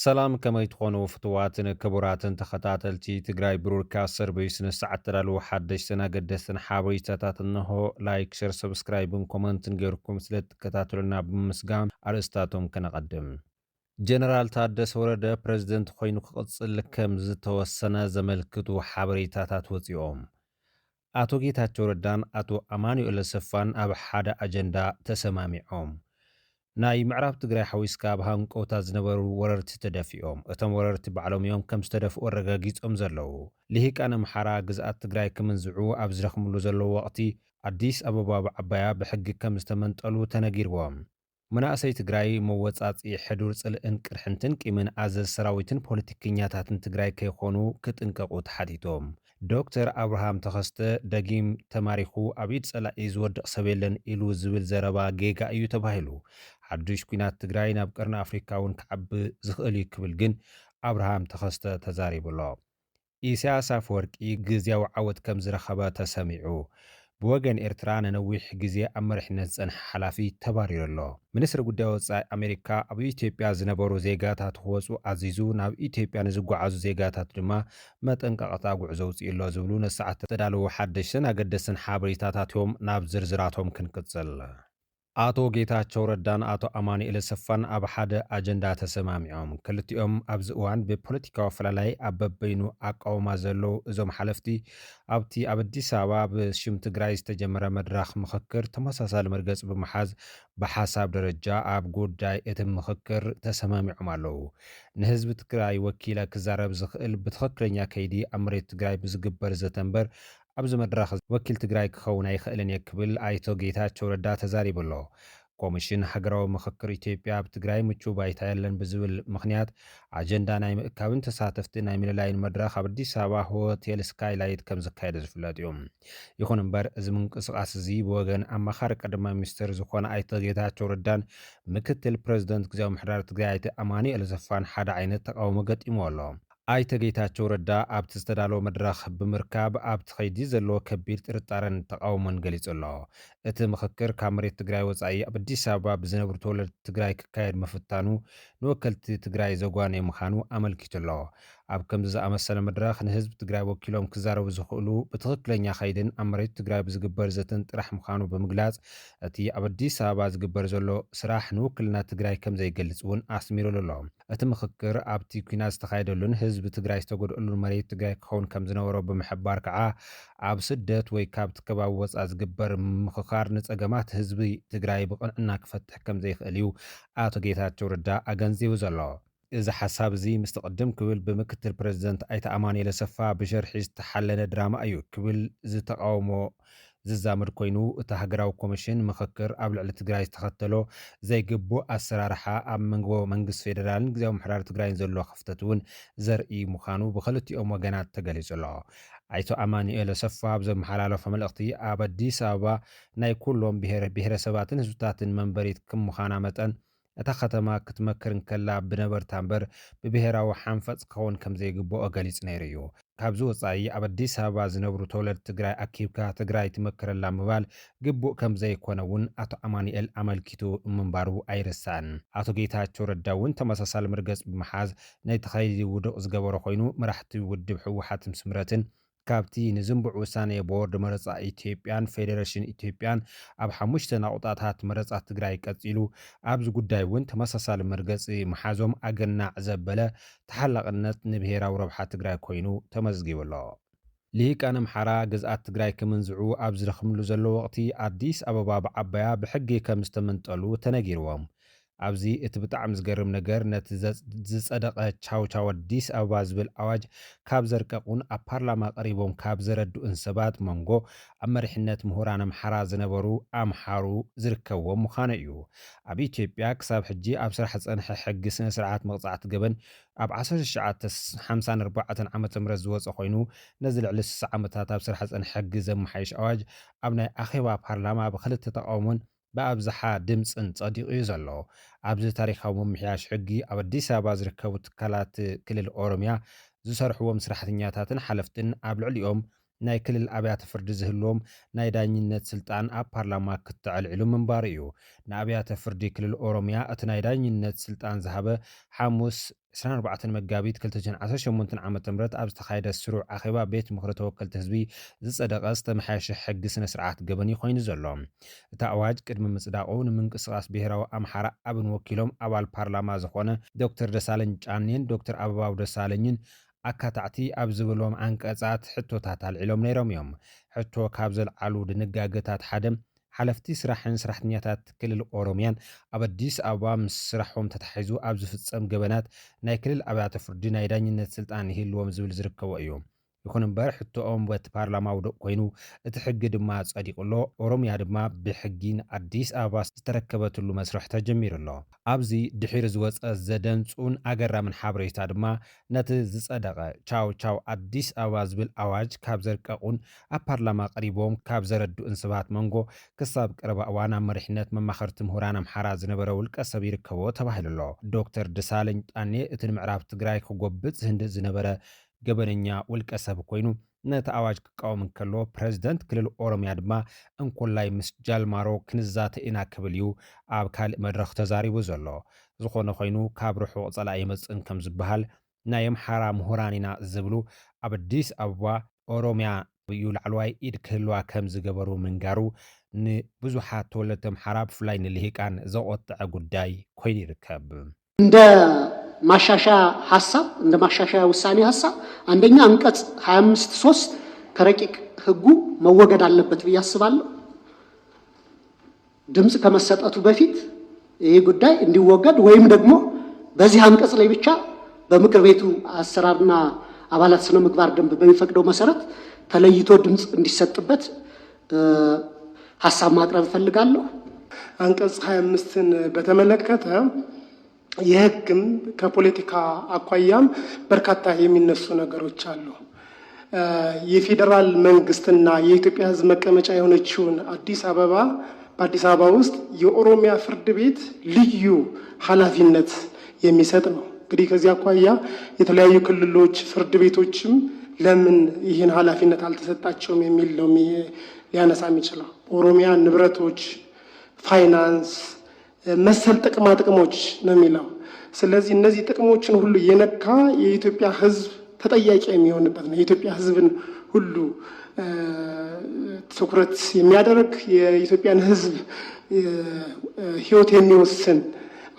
ሰላም፣ ከመይ ትኾኑ ፍቱዋትን ክቡራትን ተኸታተልቲ ትግራይ ብሮድካስት ሰርቪስ? ንሰዓት ተዳለዉ ሓደሽትን ኣገደስትን ሓበሬታታት እንሆ። ላይክ፣ ሸር፣ ሰብስክራይብን ኮመንትን ገይርኩም ስለ ትከታተሉና ብምስጋን ኣርእስታቶም ከነቐድም። ጀነራል ታደሰ ወረደ ፕረዚደንት ኮይኑ ክቕጽል ከም ዝተወሰነ ዘመልክቱ ሓበሬታታት ወጺኦም። ኣቶ ጌታቸው ረዳን ኣቶ ኣማኑኤል ኣሰፋን ኣብ ሓደ ኣጀንዳ ተሰማሚዖም። ናይ ምዕራብ ትግራይ ሓዊስካ ኣብ ሃንቀውታ ዝነበሩ ወረርቲ ተደፊኦም። እቶም ወረርቲ ባዕሎም እዮም ከም ዝተደፍኡ ኣረጋጊጾም ዘለዉ። ልሂቃን ኣምሓራ ግዝኣት ትግራይ ክምንዝዑ ኣብ ዝደኽምሉ ዘለዉ ወቕቲ፣ ኣዲስ ኣበባ ብዓባያ ብሕጊ ከም ዝተመንጠሉ ተነጊርዎም። መናእሰይ ትግራይ መወጻጺ ሕዱር ጽልእን ቅርሕንትን ቂምን ኣዘዝ ሰራዊትን ፖለቲከኛታትን ትግራይ ከይኾኑ ክጥንቀቑ ተሓቲቶም። ዶክተር ኣብርሃም ተኸስተ ደጊም ተማሪኹ ኣብ ኢድ ጸላኢ ዝወድቕ ሰብ የለን ኢሉ ዝብል ዘረባ ጌጋ እዩ ተባሂሉ። ሓዱሽ ኲናት ትግራይ ናብ ቀርኒ ኣፍሪካ እውን ክዓቢ ዝኽእል እዩ ክብል ግን ኣብርሃም ተኸስተ ተዛሪቡ ኣሎ። ኢሳያስ ኣፈወርቂ ግዝያዊ ዓወት ከም ዝረኸበ ተሰሚዑ። ብወገን ኤርትራ ንነዊሕ ግዜ ኣብ መሪሕነት ዝጸንሐ ሓላፊ ተባሪሩ ኣሎ። ሚኒስትሪ ጉዳይ ወጻኢ ኣሜሪካ ኣብ ኢትዮጵያ ዝነበሩ ዜጋታት ክወጹ ኣዚዙ፣ ናብ ኢትዮጵያ ንዝጓዓዙ ዜጋታት ድማ መጠንቀቕታ ጉዕዞ ኣውጺኡ ኣሎ ዝብሉ ንሰዓት ዝተዳለዉ ሓደሽትን ኣገደስትን ሓበሬታታት እዮም። ናብ ዝርዝራቶም ክንቅጽል። ኣቶ ጌታቸው ረዳን ኣቶ ኣማኑኤል ኣሰፋን ኣብ ሓደ ኣጀንዳ ተሰማሚዖም። ክልቲኦም ኣብዚ እዋን ብፖለቲካዊ ኣፈላላይ ኣብ በበይኑ ኣቃውማ ዘለዉ እዞም ሓለፍቲ፣ ኣብቲ ኣብ ኣዲስ ኣበባ ብሽም ትግራይ ዝተጀመረ መድረኽ ምኽክር ተመሳሳሊ መርገጺ ብምሓዝ ብሓሳብ ደረጃ ኣብ ጉዳይ እቲ ምኽክር ተሰማሚዖም ኣለዉ። ንህዝቢ ትግራይ ወኪለ ክዛረብ ዝኽእል ብትኽክለኛ ከይዲ ኣብ መሬት ትግራይ ብዝግበር ዘተ እምበር ኣብዚ መድረኽ ወኪል ትግራይ ክኸውን ኣይኽእልን እየ ክብል ኣይቶ ጌታቸው ረዳ ተዛሪቡ ኣሎ። ኮሚሽን ሃገራዊ ምኽክር ኢትዮጵያ ኣብ ትግራይ ምቹው ባይታ የለን ብዝብል ምኽንያት ኣጀንዳ ናይ ምእካብን ተሳተፍቲ ናይ ምልላይን መድረኽ ኣብ ኣዲስ ኣበባ ሆቴል ስካይላይት ከም ዝካየደ ዝፍለጥ እዩ። ይኹን እምበር እዚ ምንቅስቓስ እዚ ብወገን ኣማኻሪ ቀዳማይ ሚኒስትር ዝኾነ ኣይተ ጌታቸው ረዳን ምክትል ፕረዚደንት ግዝያዊ ምሕዳር ትግራይ ኣይተ ኣማኑኤል ኣሰፋን ሓደ ዓይነት ተቃውሞ ገጢምዎ ኣሎ። ኣይተ ጌታቸው ረዳ ኣብቲ ዝተዳለወ መድረኽ ብምርካብ ኣብቲ ከይዲ ዘለዎ ከቢድ ጥርጣረን ተቃውሞን ገሊጹ ኣሎ። እቲ ምኽክር ካብ መሬት ትግራይ ወጻኢ ኣብ ኣዲስ ኣበባ ብዝነብሩ ተወለድቲ ትግራይ ክካየድ ምፍታኑ ንወከልቲ ትግራይ ዘጓነየ ምዃኑ ኣመልኪቱ ኣሎ። ኣብ ከምዚ ዝኣመሰለ መድረኽ ንህዝቢ ትግራይ ወኪሎም ክዛረቡ ዝኽእሉ ብትኽክለኛ ከይድን ኣብ መሬት ትግራይ ብዝግበር ዘተን ጥራሕ ምዃኑ ብምግላጽ፣ እቲ ኣብ ኣዲስ ኣበባ ዝግበር ዘሎ ስራሕ ንውክልና ትግራይ ከም ዘይገልጽ እውን ኣስሚሩሉ ኣሎ። እቲ ምኽክር ኣብቲ ኲናት ዝተኻየደሉን ህዝቢ ትግራይ ዝተጎድኣሉን መሬት ትግራይ ክኸውን ከም ዝነበሮ ብምሕባር ከዓ፣ ኣብ ስደት ወይ ካብቲ ከባቢ ወፃእ ዝግበር ምምኽኻር ንፀገማት ህዝቢ ትግራይ ብቕንዕና ክፈትሕ ከም ዘይኽእል እዩ ኣቶ ጌታቸው ረዳ ኣገንዚቡ ዘሎ። እዚ ሓሳብ እዚ ምስቲ ቅድም ክብል ብምክትል ፕረዚደንት ኣይተ ኣማኑኤል ኣሰፋ ብሸርሒ ዝተሓለነ ድራማ እዩ ክብል ዝተቃውሞ ዝዛመድ ኮይኑ፣ እቲ ሃገራዊ ኮሚሽን ምኽክር ኣብ ልዕሊ ትግራይ ዝተኸተሎ ዘይግቡእ ኣሰራርሓ ኣብ መንጎ መንግስቲ ፌደራልን ግዝያዊ ምምሕዳር ትግራይን ዘሎ ክፍተት እውን ዘርኢ ምዃኑ ብክልቲኦም ወገናት ተገሊጹ ኣሎ። ኣይቶ ኣማኑኤል ኣሰፋ ኣብ ዘመሓላለፎ መልእኽቲ፣ ኣብ ኣዲስ ኣበባ ናይ ኩሎም ብሄር ብሄረሰባትን ህዝብታትን መንበሪት ከም ምዃና መጠን፣ እታ ከተማ ክትመክር እንከላ ብነበርታ እምበር ብብሄራዊ ሓንፈፅ ክኸውን ከም ዘይግብኦ ገሊጹ ነይሩ እዩ። ካብዚ ወፃኢ ኣብ ኣዲስ ኣበባ ዝነብሩ ተወለድቲ ትግራይ ኣኪብካ ትግራይ ትመክረላ ምባል ግቡእ ከም ዘይኮነ እውን ኣቶ ኣማኑኤል ኣመልኪቱ ምንባሩ ኣይርሳዕን። ኣቶ ጌታቸው ረዳ እውን ተመሳሳሊ መርገፂ ብምሓዝ ነቲ ከይዲ ውዱቕ ዝገበሮ ኮይኑ፣ መራሕቲ ውድብ ህወሓትን ስምረትን ካብቲ ንዝንቡዕ ውሳኔ ቦርድ መረጻ ኢትዮጵያን ፌዴሬሽን ኢትዮጵያን ኣብ ሓሙሽተ ናቑጣታት መረጻ ትግራይ ቀጺሉ፣ ኣብዚ ጉዳይ እውን ተመሳሳሊ መርገጺ ምሓዞም ኣገናዕ ዘበለ ተሓላቕነት ንብሄራዊ ረብሓ ትግራይ ኮይኑ ተመዝጊቡ ኣሎ። ልሂቃን ኣምሓራ ግዝኣት ትግራይ ክምንዝዑ ኣብ ዝደኽምሉ ዘሎ ወቕቲ፣ ኣዲስ ኣበባ ብዓባያ ብሕጊ ከም ዝተመንጠሉ ተነጊርዎም። ኣብዚ እቲ ብጣዕሚ ዝገርም ነገር፣ ነቲ ዘ-፣ ዝጸደቐ ቻው ቻው ኣዲስ ኣበባ ዝብል ኣዋጅ ካብ ዘርቀቑን ኣብ ፓርላማ ቀሪቦም ካብ ዘረድኡን ሰባት መንጎ ኣብ መሪሕነት ምሁራን ኣምሓራ ዝነበሩ ኣምሓሩ ዝርከብዎም ምዃኑ እዩ። ኣብ ኢትዮጵያ ክሳብ ሕጂ ኣብ ስራሕ ዝጸንሐ ሕጊ ስነ ስርዓት መቕጻዕቲ ገበን ኣብ ዓሰርተ ትሽዓተ ሓምሳን ኣርባዕተን ዓመተ ምህረት ዝወጸ ኮይኑ፣ ነዚ ልዕሊ ስሳ ዓመታት ኣብ ስራሕ ዝጸንሐ ሕጊ ዘመሓይሽ ኣዋጅ ኣብ ናይ ኣኼባ ፓርላማ ብክልተ ተቃውሞን ብኣብዝሓ ድምጽን ጸዲቑ እዩ ዘሎ። ኣብዚ ታሪኻዊ ምምሕያሽ ሕጊ፣ ኣብ ኣዲስ ኣበባ ዝርከቡ ትካላት ክልል ኦሮምያ ዝሰርሕዎም ስራሕተኛታትን ሓለፍትን ኣብ ልዕሊኦም ናይ ክልል ኣብያተ ፍርዲ ዝህልዎም ናይ ዳኝነት ስልጣን ኣብ ፓርላማ ክተዕልዕሉ ምንባሩ እዩ። ንኣብያተ ፍርዲ ክልል ኦሮሚያ እቲ ናይ ዳኝነት ስልጣን ዝሃበ ሓሙስ ዕስራን ኣርባዕተን መጋቢት ክልተ ሽሕን ዓሰርተ ሸሞንተን ዓመተ ምህረት ኣብ ዝተኻየደ ስሩዕ ኣኼባ ቤት ምኽሪ ተወከልቲ ህዝቢ ዝጸደቐ ዝተመሓየሸ ሕጊ ስነ ስርዓት ገበን እዩ ኮይኑ ዘሎ። እቲ ኣዋጅ ቅድሚ ምጽዳቑ ንምንቅስቓስ ብሄራዊ ኣምሓራ ኣብን ወኪሎም ኣባል ፓርላማ ዝኾነ ዶክተር ደሳለኝ ጫኔን ዶክተር ኣበባው ደሳለኝን ኣካታዕቲ ኣብ ዝበሎም ዓንቀጻት ሕቶታት ኣልዒሎም ነይሮም እዮም። ሕቶ ካብ ዘልዓሉ ድንጋገታት ሓደ ሓለፍቲ ስራሕን ሰራሕተኛታት ክልል ኦሮሚያን ኣብ ኣዲስ ኣበባ ምስ ስራሖም ተታሒዙ ኣብ ዝፍጸም ገበናት ናይ ክልል ኣብያተ ፍርዲ ናይ ዳኝነት ስልጣን ይህልዎም ዝብል ዝርከቦ እዩ። ይኹን እምበር ሕቶኦም በቲ ፓርላማ ውዱቕ ኮይኑ እቲ ሕጊ ድማ ጸዲቑ ኣሎ። ኦሮሚያ ድማ ብሕጊ ንኣዲስ ኣበባ ዝተረከበትሉ መስርሕ ተጀሚሩ ኣሎ። ኣብዚ ድሒሩ ዝወጸ ዘደንጹን ኣገራምን ሓበሬታ ድማ ነቲ ዝጸደቐ ቻው ቻው ኣዲስ ኣበባ ዝብል ኣዋጅ ካብ ዘርቀቑን ኣብ ፓርላማ ቀሪቦም ካብ ዘረድኡን ሰባት መንጎ ክሳብ ቀረባ እዋን ኣብ መሪሕነት መማኸርቲ ምሁራን ኣምሓራ ዝነበረ ውልቀ ሰብ ይርከቦ ተባሂሉ ኣሎ። ዶክተር ደሳለኝ ጣኔ እቲ ንምዕራብ ትግራይ ክጎብጥ ዝህንድእ ዝነበረ ገበነኛ ውልቀ ሰብ ኮይኑ ነቲ ኣዋጅ ክቃወም እንከሎ ፕረዚደንት ክልል ኦሮሚያ ድማ እንኮላይ ምስ ጃልማሮ ክንዛተ ኢና ክብል እዩ ኣብ ካልእ መድረኽ ተዛሪቡ ዘሎ። ዝኾነ ኮይኑ ካብ ርሑቕ ጸላኢ ኣይመጽእን ከም ዝበሃል ናይ ኣምሓራ ምሁራን ኢና ዝብሉ ኣብ ኣዲስ ኣበባ ኦሮሚያ እዩ ላዕለዋይ ኢድ ክህልዋ ከም ዝገበሩ ምንጋሩ ንብዙሓት ተወለድቲ ኣምሓራ ብፍላይ ንልሂቃን ዘቖጠዐ ጉዳይ ኮይኑ ይርከብ። እንደ ማሻሻያ ሀሳብ እንደ ማሻሻያ ውሳኔ ሀሳብ አንደኛ አንቀጽ ሃያ አምስት ሶስት ከረቂቅ ህጉ መወገድ አለበት ብዬ አስባለሁ። ድምፅ ከመሰጠቱ በፊት ይህ ጉዳይ እንዲወገድ ወይም ደግሞ በዚህ አንቀጽ ላይ ብቻ በምክር ቤቱ አሰራርና አባላት ስነ ምግባር ደንብ በሚፈቅደው መሰረት ተለይቶ ድምፅ እንዲሰጥበት ሀሳብ ማቅረብ እፈልጋለሁ። አንቀጽ ሃያ አምስትን በተመለከተ የህግም ከፖለቲካ አኳያም በርካታ የሚነሱ ነገሮች አሉ። የፌዴራል መንግስትና የኢትዮጵያ ህዝብ መቀመጫ የሆነችውን አዲስ አበባ በአዲስ አበባ ውስጥ የኦሮሚያ ፍርድ ቤት ልዩ ኃላፊነት የሚሰጥ ነው። እንግዲህ ከዚህ አኳያ የተለያዩ ክልሎች ፍርድ ቤቶችም ለምን ይህን ኃላፊነት አልተሰጣቸውም የሚል ነው ሊያነሳ የሚችለው። ኦሮሚያ ንብረቶች፣ ፋይናንስ፣ መሰል ጥቅማ ጥቅሞች ነው የሚለው። ስለዚህ እነዚህ ጥቅሞችን ሁሉ የነካ የኢትዮጵያ ህዝብ ተጠያቂ የሚሆንበት ነው። የኢትዮጵያ ህዝብን ሁሉ ትኩረት የሚያደርግ የኢትዮጵያን ህዝብ ህይወት የሚወስን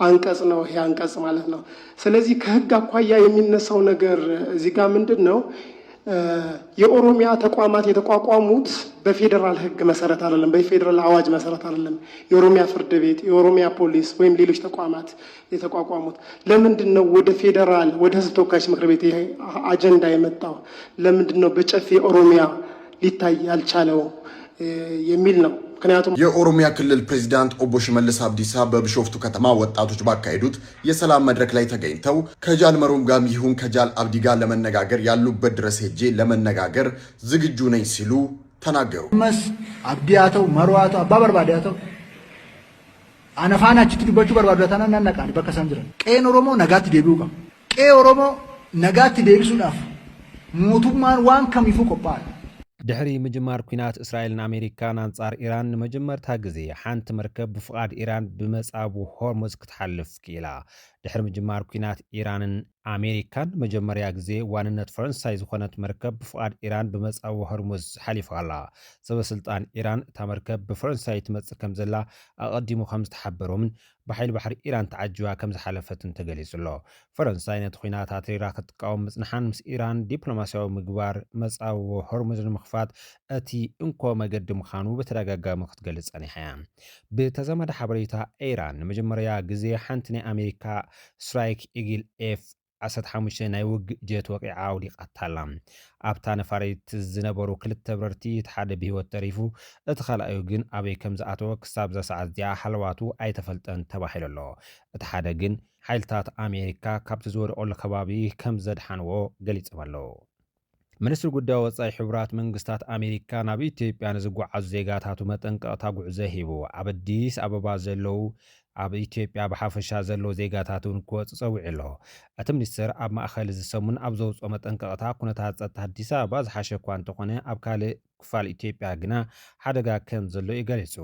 አንቀጽ ነው ይሄ አንቀጽ ማለት ነው። ስለዚህ ከህግ አኳያ የሚነሳው ነገር እዚህ ጋር ምንድን ነው? የኦሮሚያ ተቋማት የተቋቋሙት በፌዴራል ህግ መሰረት አይደለም፣ በፌዴራል አዋጅ መሰረት አይደለም። የኦሮሚያ ፍርድ ቤት፣ የኦሮሚያ ፖሊስ ወይም ሌሎች ተቋማት የተቋቋሙት ለምንድን ነው? ወደ ፌዴራል ወደ ህዝብ ተወካዮች ምክር ቤት ይሄ አጀንዳ የመጣው ለምንድን ነው? በጨፌ ኦሮሚያ ሊታይ ያልቻለው የሚል ነው። ምክንያቱም የኦሮሚያ ክልል ፕሬዚዳንት ኦቦ ሽመልስ አብዲሳ በብሾፍቱ ከተማ ወጣቶች ባካሄዱት የሰላም መድረክ ላይ ተገኝተው ከጃል መሮም ጋም ይሁን ከጃል አብዲ ጋር ለመነጋገር ያሉበት ድረስ ሄጄ ለመነጋገር ዝግጁ ነኝ ሲሉ ተናገሩ። Ammas abdii haa ta'u, maroo haa ta'u, abbaa barbaade haa ta'u, ana faana achitti dubbachuu barbaadu taanaan nan dhaqa, bakka isaan jiran. Qe'een Oromoo nagaatti deebi'uu qaba. Qe'ee Oromoo nagaatti deebisuudhaaf mootummaan waan kamiifuu qophaa'aadha. ድሕሪ ምጅማር ኲናት እስራኤልን ኣሜሪካን ኣንጻር ኢራን ንመጀመርታ ግዜ ሓንቲ መርከብ ብፍቓድ ኢራን ብመጻቡ ሆርሙዝ ክትሓልፍ ክኢላ። ድሕሪ ምጅማር ኲናት ኢራንን ኣሜሪካን ንመጀመርያ ግዜ ዋንነት ፈረንሳይ ዝኾነት መርከብ ብፍቓድ ኢራን ብመጻቡ ሆርሙዝ ሓሊፋ ኣላ። ሰበ ስልጣን ኢራን እታ መርከብ ብፈረንሳይ ትመጽእ ከም ዘላ ኣቐዲሙ ከም ዝተሓበሮምን ብሓይሊ ባሕሪ ኢራን ተዓጂባ ከም ዝሓለፈትን ተገሊጹ ኣሎ። ፈረንሳይ ነቲ ኲናት ኣትሪራ ክትቃወም ምጽንሓን ምስ ኢራን ዲፕሎማስያዊ ምግባር መጻብቦ ሆርሙዝ ንምኽፋት እቲ እንኮ መገዲ ምዃኑ ብተደጋጋሚ ክትገልጽ ጸኒሓ እያ። ብተዛማዲ ሓበሬታ፣ ኢራን ንመጀመርያ ግዜ ሓንቲ ናይ ኣሜሪካ ስትራይክ ኢግል ኤፍ ዓሰርተ ሓሙሽተ ናይ ውግእ ጀት ወቒዓ ኣውዲቓታ ኣላ። ኣብታ ነፋሪት ዝነበሩ ክልተ በረርቲ እቲ ሓደ ብህይወት ተሪፉ፣ እቲ ካልኣዩ ግን ኣበይ ከም ዝኣተወ ክሳብ እዛ ሰዓት እዚኣ ሃለዋቱ ኣይተፈልጠን ተባሂሉ ኣሎ። እቲ ሓደ ግን ሓይልታት ኣሜሪካ ካብቲ ዝወደቐሉ ከባቢ ከም ዘድሓንዎ ገሊጾም ኣለዉ። ሚኒስትሪ ጉዳይ ወጻኢ ሕቡራት መንግስታት ኣሜሪካ ናብ ኢትዮጵያ ንዝጓዓዙ ዜጋታቱ መጠንቀቕታ ጉዕዞ ሂቡ። ኣብ ኣዲስ ኣበባ ዘለዉ ኣብ ኢትዮጵያ ብሓፈሻ ዘሎ ዜጋታት እውን ክወጽእ ጸዊዑ ኣሎ። እቲ ሚኒስትር ኣብ ማእኸል እዚ ሰሙን ኣብ ዘውፅኦ መጠንቀቕታ፣ ኩነታት ጸጥታ ኣዲስ ኣበባ ዝሓሸ እኳ እንተኾነ፣ ኣብ ካልእ ክፋል ኢትዮጵያ ግና ሓደጋ ከም ዘሎ እዩ ገሊጹ።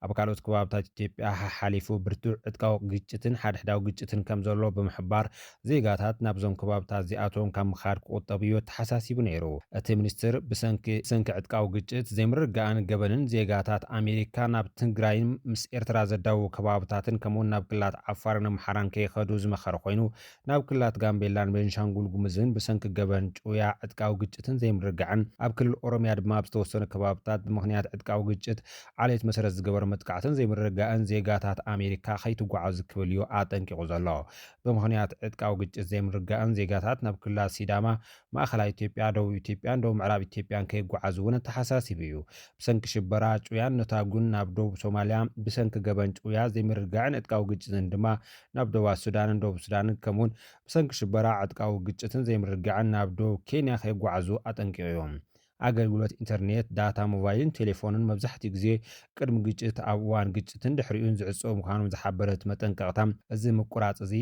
ኣብ ካልኦት ከባብታት ኢትዮጵያ ሓሓሊፉ ብርቱዕ ዕጥቃዊ ግጭትን ሓድሕዳዊ ግጭትን ከም ዘሎ ብምሕባር፣ ዜጋታት ናብዞም ከባብታት እዚኣቶም ካብ ምኻድ ክቑጠቡ እዩ ኣተሓሳሲቡ ነይሩ። እቲ ሚኒስትር ብሰንኪ ብሰንኪ ዕጥቃዊ ግጭት፣ ዘይምርግጋእን ገበንን ዜጋታት ኣሜሪካ ናብ ትግራይን ምስ ኤርትራ ዘዳውቡ ከባብታትን ከምኡውን ናብ ክልላት ዓፋርን ኣምሓራን ከይኸዱ ዝመኸረ ኮይኑ፣ ናብ ክልላት ጋምቤላን ቤንሻንጉል ጉሙዝን ብሰንኪ ገበን ጩያ ዕጥቃዊ ግጭትን ዘይምርግጋዕን፣ ኣብ ክልል ኦሮሚያ ድማ ኣብ ዝተወሰኑ ከባብታት ብምኽንያት ዕጥቃዊ ግጭት ዓሌት መሰረት ዝገበረ መጥቃዕትን ዘይምርግጋእን ዜጋታት ኣሜሪካ ከይትጓዓዙ ክብል እዩ ኣጠንቂቑ ዘሎ። ብምኽንያት ዕጥቃዊ ግጭት ዘይምርግጋእን ዜጋታት ናብ ክልላት ሲዳማ፣ ማእኸላይ ኢትዮጵያ፣ ደቡብ ኢትዮጵያን ደቡብ ምዕራብ ኢትዮጵያን ከይጓዓዙ እውን ኣተሓሳሲቡ እዩ። ብሰንኪ ሽበራ ጩያን ነታጉን ናብ ደቡብ ሶማልያ፣ ብሰንኪ ገበን ጩያ ዘይምርግጋዕን ዕጥቃዊ ግጭትን ድማ ናብ ደቡብ ሱዳንን ደቡብ ሱዳንን ከምኡውን ብሰንኪ ሽበራ ዕጥቃዊ ግጭትን ዘይምርግጋዕን ናብ ደቡብ ኬንያ ከይጓዓዙ ኣጠንቂቑ እዩ። ኣገልግሎት ኢንተርኔት፣ ዳታ ሞባይልን ቴሌፎንን መብዛሕትኡ ግዜ ቅድሚ ግጭት፣ ኣብ እዋን ግጭትን ድሕሪኡን ዝዕጸው ምዃኖም ዝሓበረ እቲ መጠንቀቕታ፣ እዚ ምቁራጽ እዚ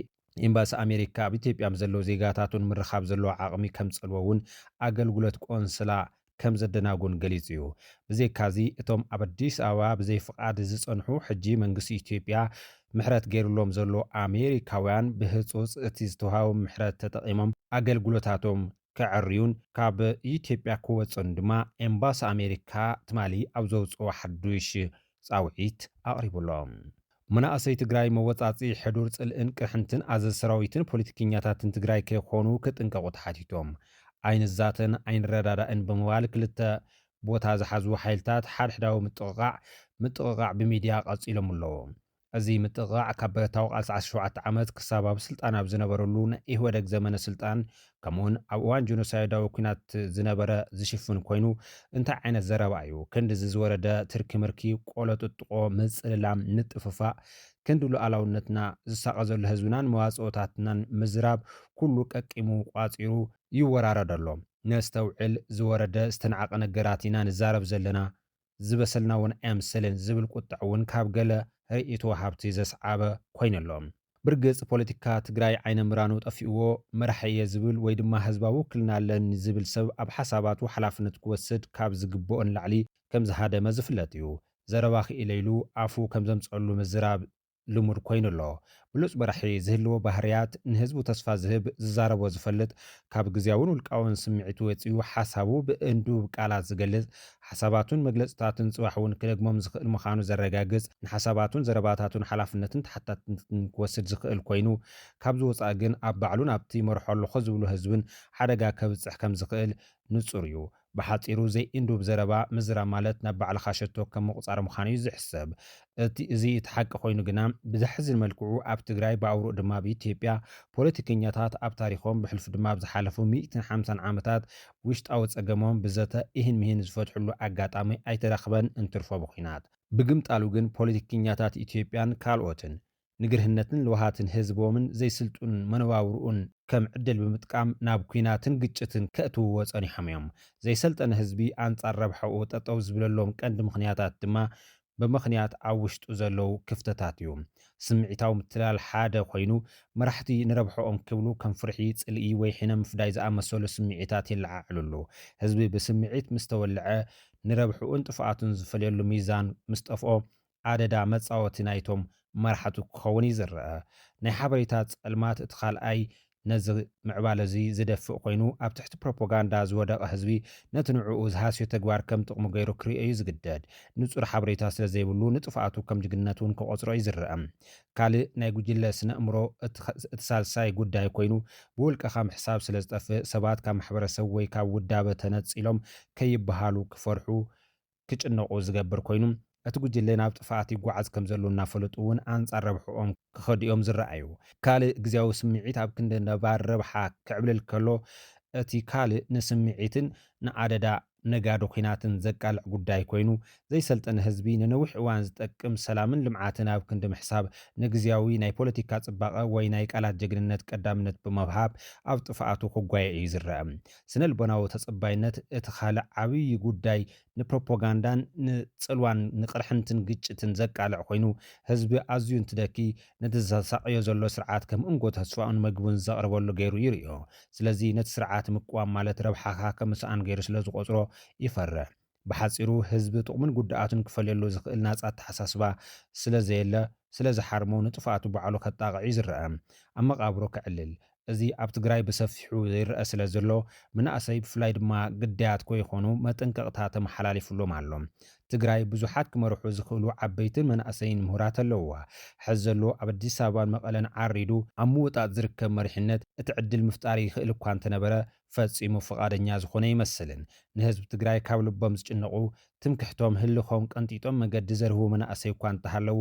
ኤምባሲ ኣሜሪካ ኣብ ኢትዮጵያ ምስ ዘለዉ ዜጋታቱን ምርኻብ ዘለዎ ዓቕሚ ከም ዝጸልዎ እውን ኣገልግሎት ቆንስላ ከም ዘደናጎን ገሊጹ እዩ። ብዘይካዚ፣ እቶም ኣብ ኣዲስ ኣበባ ብዘይ ፍቓድ ዝጸንሑ፣ ሕጂ መንግስቲ ኢትዮጵያ ምሕረት ገይሩሎም ዘሎ ኣሜሪካውያን፣ ብህጹጽ እቲ ዝተውሃቦም ምሕረት ተጠቒሞም ኣገልግሎታቶም ከዐርዩን ካብ ኢትዮጵያ ክወጹን ድማ ኤምባሲ ኣሜሪካ ትማሊ ኣብ ዘውጽኦ ሓዱሽ ጻውዒት ኣቕሪቡሎም። መናእሰይ ትግራይ መወጻጺ ሕዱር ጽልእን ቅርሕንትን ኣዘዝ ሰራዊትን ፖለቲከኛታትን ትግራይ ከይኾኑ ክጥንቀቑ ተሓቲቶም። ኣይንዛተን ኣይንረዳዳእን ብምባል ክልተ ቦታ ዝሓዙ ሓይልታት ሓድሕዳዊ ምጥቕቓዕ ምጥቕቓዕ ብሚድያ ቀጺሎም ኣለዉ። እዚ ምጥቕቓዕ ካብ ብረታዊ ቃልሲ ዓሰርተ ሸውዓተ ዓመት ክሳብ ኣብ ስልጣን ኣብ ዝነበረሉ ናይ ኢህወደግ ዘመነ ስልጣን ከምኡውን ኣብ እዋን ጀኖሳይዳዊ ኲናት ዝነበረ ዝሽፍን ኮይኑ፣ እንታይ ዓይነት ዘረባ እዩ? ክንድዚ ዝወረደ ትርኪ ምርኪ፣ ቆሎ ጥጥቖ፣ ምጽልላም፣ ምጥፍፋእ፣ ክንዲ ሉዓላውነትና ዝሳቐ ዘሎ ህዝብናን መዋጽኦታትናን ምዝራብ ኩሉ ቀቂሙ ቋጺሩ ይወራረድ ኣሎ። ነስተውዕል፣ ዝወረደ ዝተናዕቐ ነገራት ኢና ንዛረብ ዘለና፣ ዝበሰልና እውን ኣይምሰልን ዝብል ቁጥዕ እውን ካብ ገለ ርእይቶ ወሃብቲ ዘስዓበ ኮይኑ ኣሎ። ብርግጽ ፖለቲካ ትግራይ ዓይነ ምራኑ ጠፊእዎ፣ መራሒ እየ ዝብል ወይ ድማ ህዝባዊ ውክልና ኣለኒ ዝብል ሰብ ኣብ ሓሳባቱ ሓላፍነት ክወስድ ካብ ዝግብኦ ንላዕሊ ከም ዝሃደመ ዝፍለጥ እዩ። ዘረባ ክኢለ ኢሉ ኣፉ ከም ዘምጸሉ ምዝራብ ልሙድ ኮይኑ ኣሎ። ብሉጽ መራሒ ዝህልዎ ባህርያት፣ ንህዝቡ ተስፋ ዝህብ፣ ዝዛረቦ ዝፈልጥ፣ ካብ ግዝያውን ውልቃውን ስምዒቱ ወጺኡ ሓሳቡ ብእንዱብ ቃላት ዝገልጽ፣ ሓሳባቱን መግለጽታቱን ጽባሕ እውን ክደግሞም ዝኽእል ምዃኑ ዘረጋግጽ፣ ንሓሳባቱን ዘረባታቱን ሓላፍነትን ተሓታትነትን ክወስድ ዝኽእል ኮይኑ፣ ካብዚ ወጻኢ ግን ኣብ ባዕሉን ኣብቲ ይመርሖ ኣለኹ ዝብሎ ህዝብን ሓደጋ ከብጽሕ ከም ዝኽእል ንጹር እዩ። ብሓጺሩ፣ ዘይእንዱብ ዘረባ ምዝራብ ማለት ናብ ባዕልኻ ሸቶ ከም ምቑጻር ምዃኑ እዩ ዝሕሰብ። እቲ፣ እዚ እቲ ሓቂ ኮይኑ ግና፣ ብዘሕዝን መልክዑ ኣብ ትግራይ፣ ብኣውርኡ ድማ ኣብ ኢትዮጵያ፣ ፖለቲከኛታት ኣብ ታሪኾም፣ ብሕልፊ ድማ ኣብ ዝሓለፉ ሚእትን ሓምሳን ዓመታት፣ ውሽጣዊ ጸገሞም ብዘተ ኢሂን ምሂን ዝፈትሕሉ ኣጋጣሚ ኣይተረኽበን፣ እንትርፎ ብኹናት። ብግምጣሉ ግን፣ ፖለቲከኛታት ኢትዮጵያን ካልኦትን፣ ንግርህነትን ለውሃትን ህዝቦምን ዘይስልጡን መነባብርኡን ከም ዕድል ብምጥቃም ናብ ኲናትን ግጭትን ከእትውዎ ጸኒሖም እዮም። ዘይሰልጠነ ህዝቢ ኣንጻር ረብሓኡ ጠጠው ዝብለሎም ቀንዲ ምኽንያታት ድማ ብምኽንያት ኣብ ውሽጡ ዘለዉ ክፍተታት እዩ። ስምዒታዊ ምትላል ሓደ ኮይኑ፣ መራሕቲ ንረብሓኦም ክብሉ ከም ፍርሒ፣ ጽልኢ ወይ ሕነ ምፍዳይ ዝኣመሰሉ ስምዒታት የለዓዕልሉ። ህዝቢ ብስምዒት ምስ ተወልዐ፣ ንረብሕኡን ጥፍኣቱን ዝፈልየሉ ሚዛን ምስ ጠፍኦ፣ ኣደዳ መጻወቲ ናይቶም መራሕቱ ክኸውን እዩ ዝረአ። ናይ ሓበሬታ ጸልማት እቲ ካልኣይ ነዚ ምዕባለ እዚ ዝደፍእ ኮይኑ፣ ኣብ ትሕቲ ፕሮፓጋንዳ ዝወደቐ ህዝቢ ነቲ ንዕኡ ዝሃስዮ ተግባር ከም ጥቕሙ ገይሩ ክርእዮ እዩ ዝግደድ። ንጹር ሓበሬታ ስለ ዘይብሉ፣ ንጥፍኣቱ ከም ጅግንነት እውን ክቖጽሮ እዩ ዝረአ። ካልእ ናይ ጉጅለ ስነ-እምሮ እቲ ኸ-፣ እቲ ሳልሳይ ጉዳይ ኮይኑ፣ ብውልቅኻ ምሕሳብ ስለ ዝጠፍእ፣ ሰባት ካብ ማሕበረሰብ ወይ ካብ ውዳበ ተነጺሎም ከይበሃሉ ክፈርሑ ክጭነቑ ዝገብር ኮይኑ፣ እቲ ጉጅለ ናብ ጥፍኣት ይጓዓዝ ከም ዘሎ እናፈለጡ እውን ኣንጻር ረብሕኦም ክኸዱ እዮም ዝረኣዩ። ካልእ ግዝያዊ ስምዒት ኣብ ክንዲ ነባሪ ረብሓ ክዕብልል ከሎ፣ እቲ ካልእ ንስምዒትን ንኣደዳ ነጋዶ ኲናትን ዘቃልዕ ጉዳይ ኮይኑ፣ ዘይሰልጠነ ህዝቢ ንነዊሕ እዋን ዝጠቅም ሰላምን ልምዓትን ኣብ ክንዲ ምሕሳብ፣ ንግዝያዊ ናይ ፖለቲካ ጽባቐ ወይ ናይ ቃላት ጀግንነት ቀዳምነት ብምሃብ ኣብ ጥፍኣቱ ክጓየ እዩ ዝረአ። ስነ ልቦናዊ ተጸባይነት እቲ ካልእ ዓብዪ ጉዳይ ንፕሮፓጋንዳን ንጽልዋን ንቕርሕንትን ግጭትን ዘቃልዕ ኮይኑ፣ ህዝቢ ኣዝዩ እንትደኪ ነቲ ዘሳቕዮ ዘሎ ስርዓት ከም እንጎ ተስፋኡን መግቡን ዘቕርበሉ ገይሩ ይርእዮ። ስለዚ ነቲ ስርዓት ምቅዋም ማለት ረብሓኻ ከም ምስኣን ገይሩ ስለ ዝቖጽሮ ይፈርሕ። ብሓጺሩ ህዝቢ ጥቕሙን ጉድኣቱን ክፈልየሉ ዝኽእል ናጻ ኣተሓሳስባ ስለ ዘየለ፣ ስለ ዝሓርሞ ንጥፍኣቱ ባዕሉ ከጣቕዕ እዩ ዝረአ። ኣብ መቓብሮ ከዕልል። እዚ ኣብ ትግራይ ብሰፊሑ ይረአ ስለ ዘሎ፣ መናእሰይ ብፍላይ ድማ ግዳያት ከይኾኑ መጠንቀቕታ ተመሓላሊፉሎም ኣሎ። ትግራይ ብዙሓት ክመርሑ ዝኽእሉ ዓበይትን መናእሰይን ምሁራት ኣለውዋ። ሕዚ ዘሎ ኣብ ኣዲስ ኣበባን መቐለን ዓሪዱ ኣብ ምውጣጥ ዝርከብ መሪሕነት እቲ ዕድል ምፍጣር ይኽእል እኳ እንተነበረ፣ ፈጺሙ ፍቓደኛ ዝኾነ ኣይመስልን። ንህዝቢ ትግራይ ካብ ልቦም ዝጭነቑ፣ ትምክሕቶም ህልኾም ቀንጢጦም መገዲ ዘርህቡ መናእሰይ እኳ እንተሃለዉ፣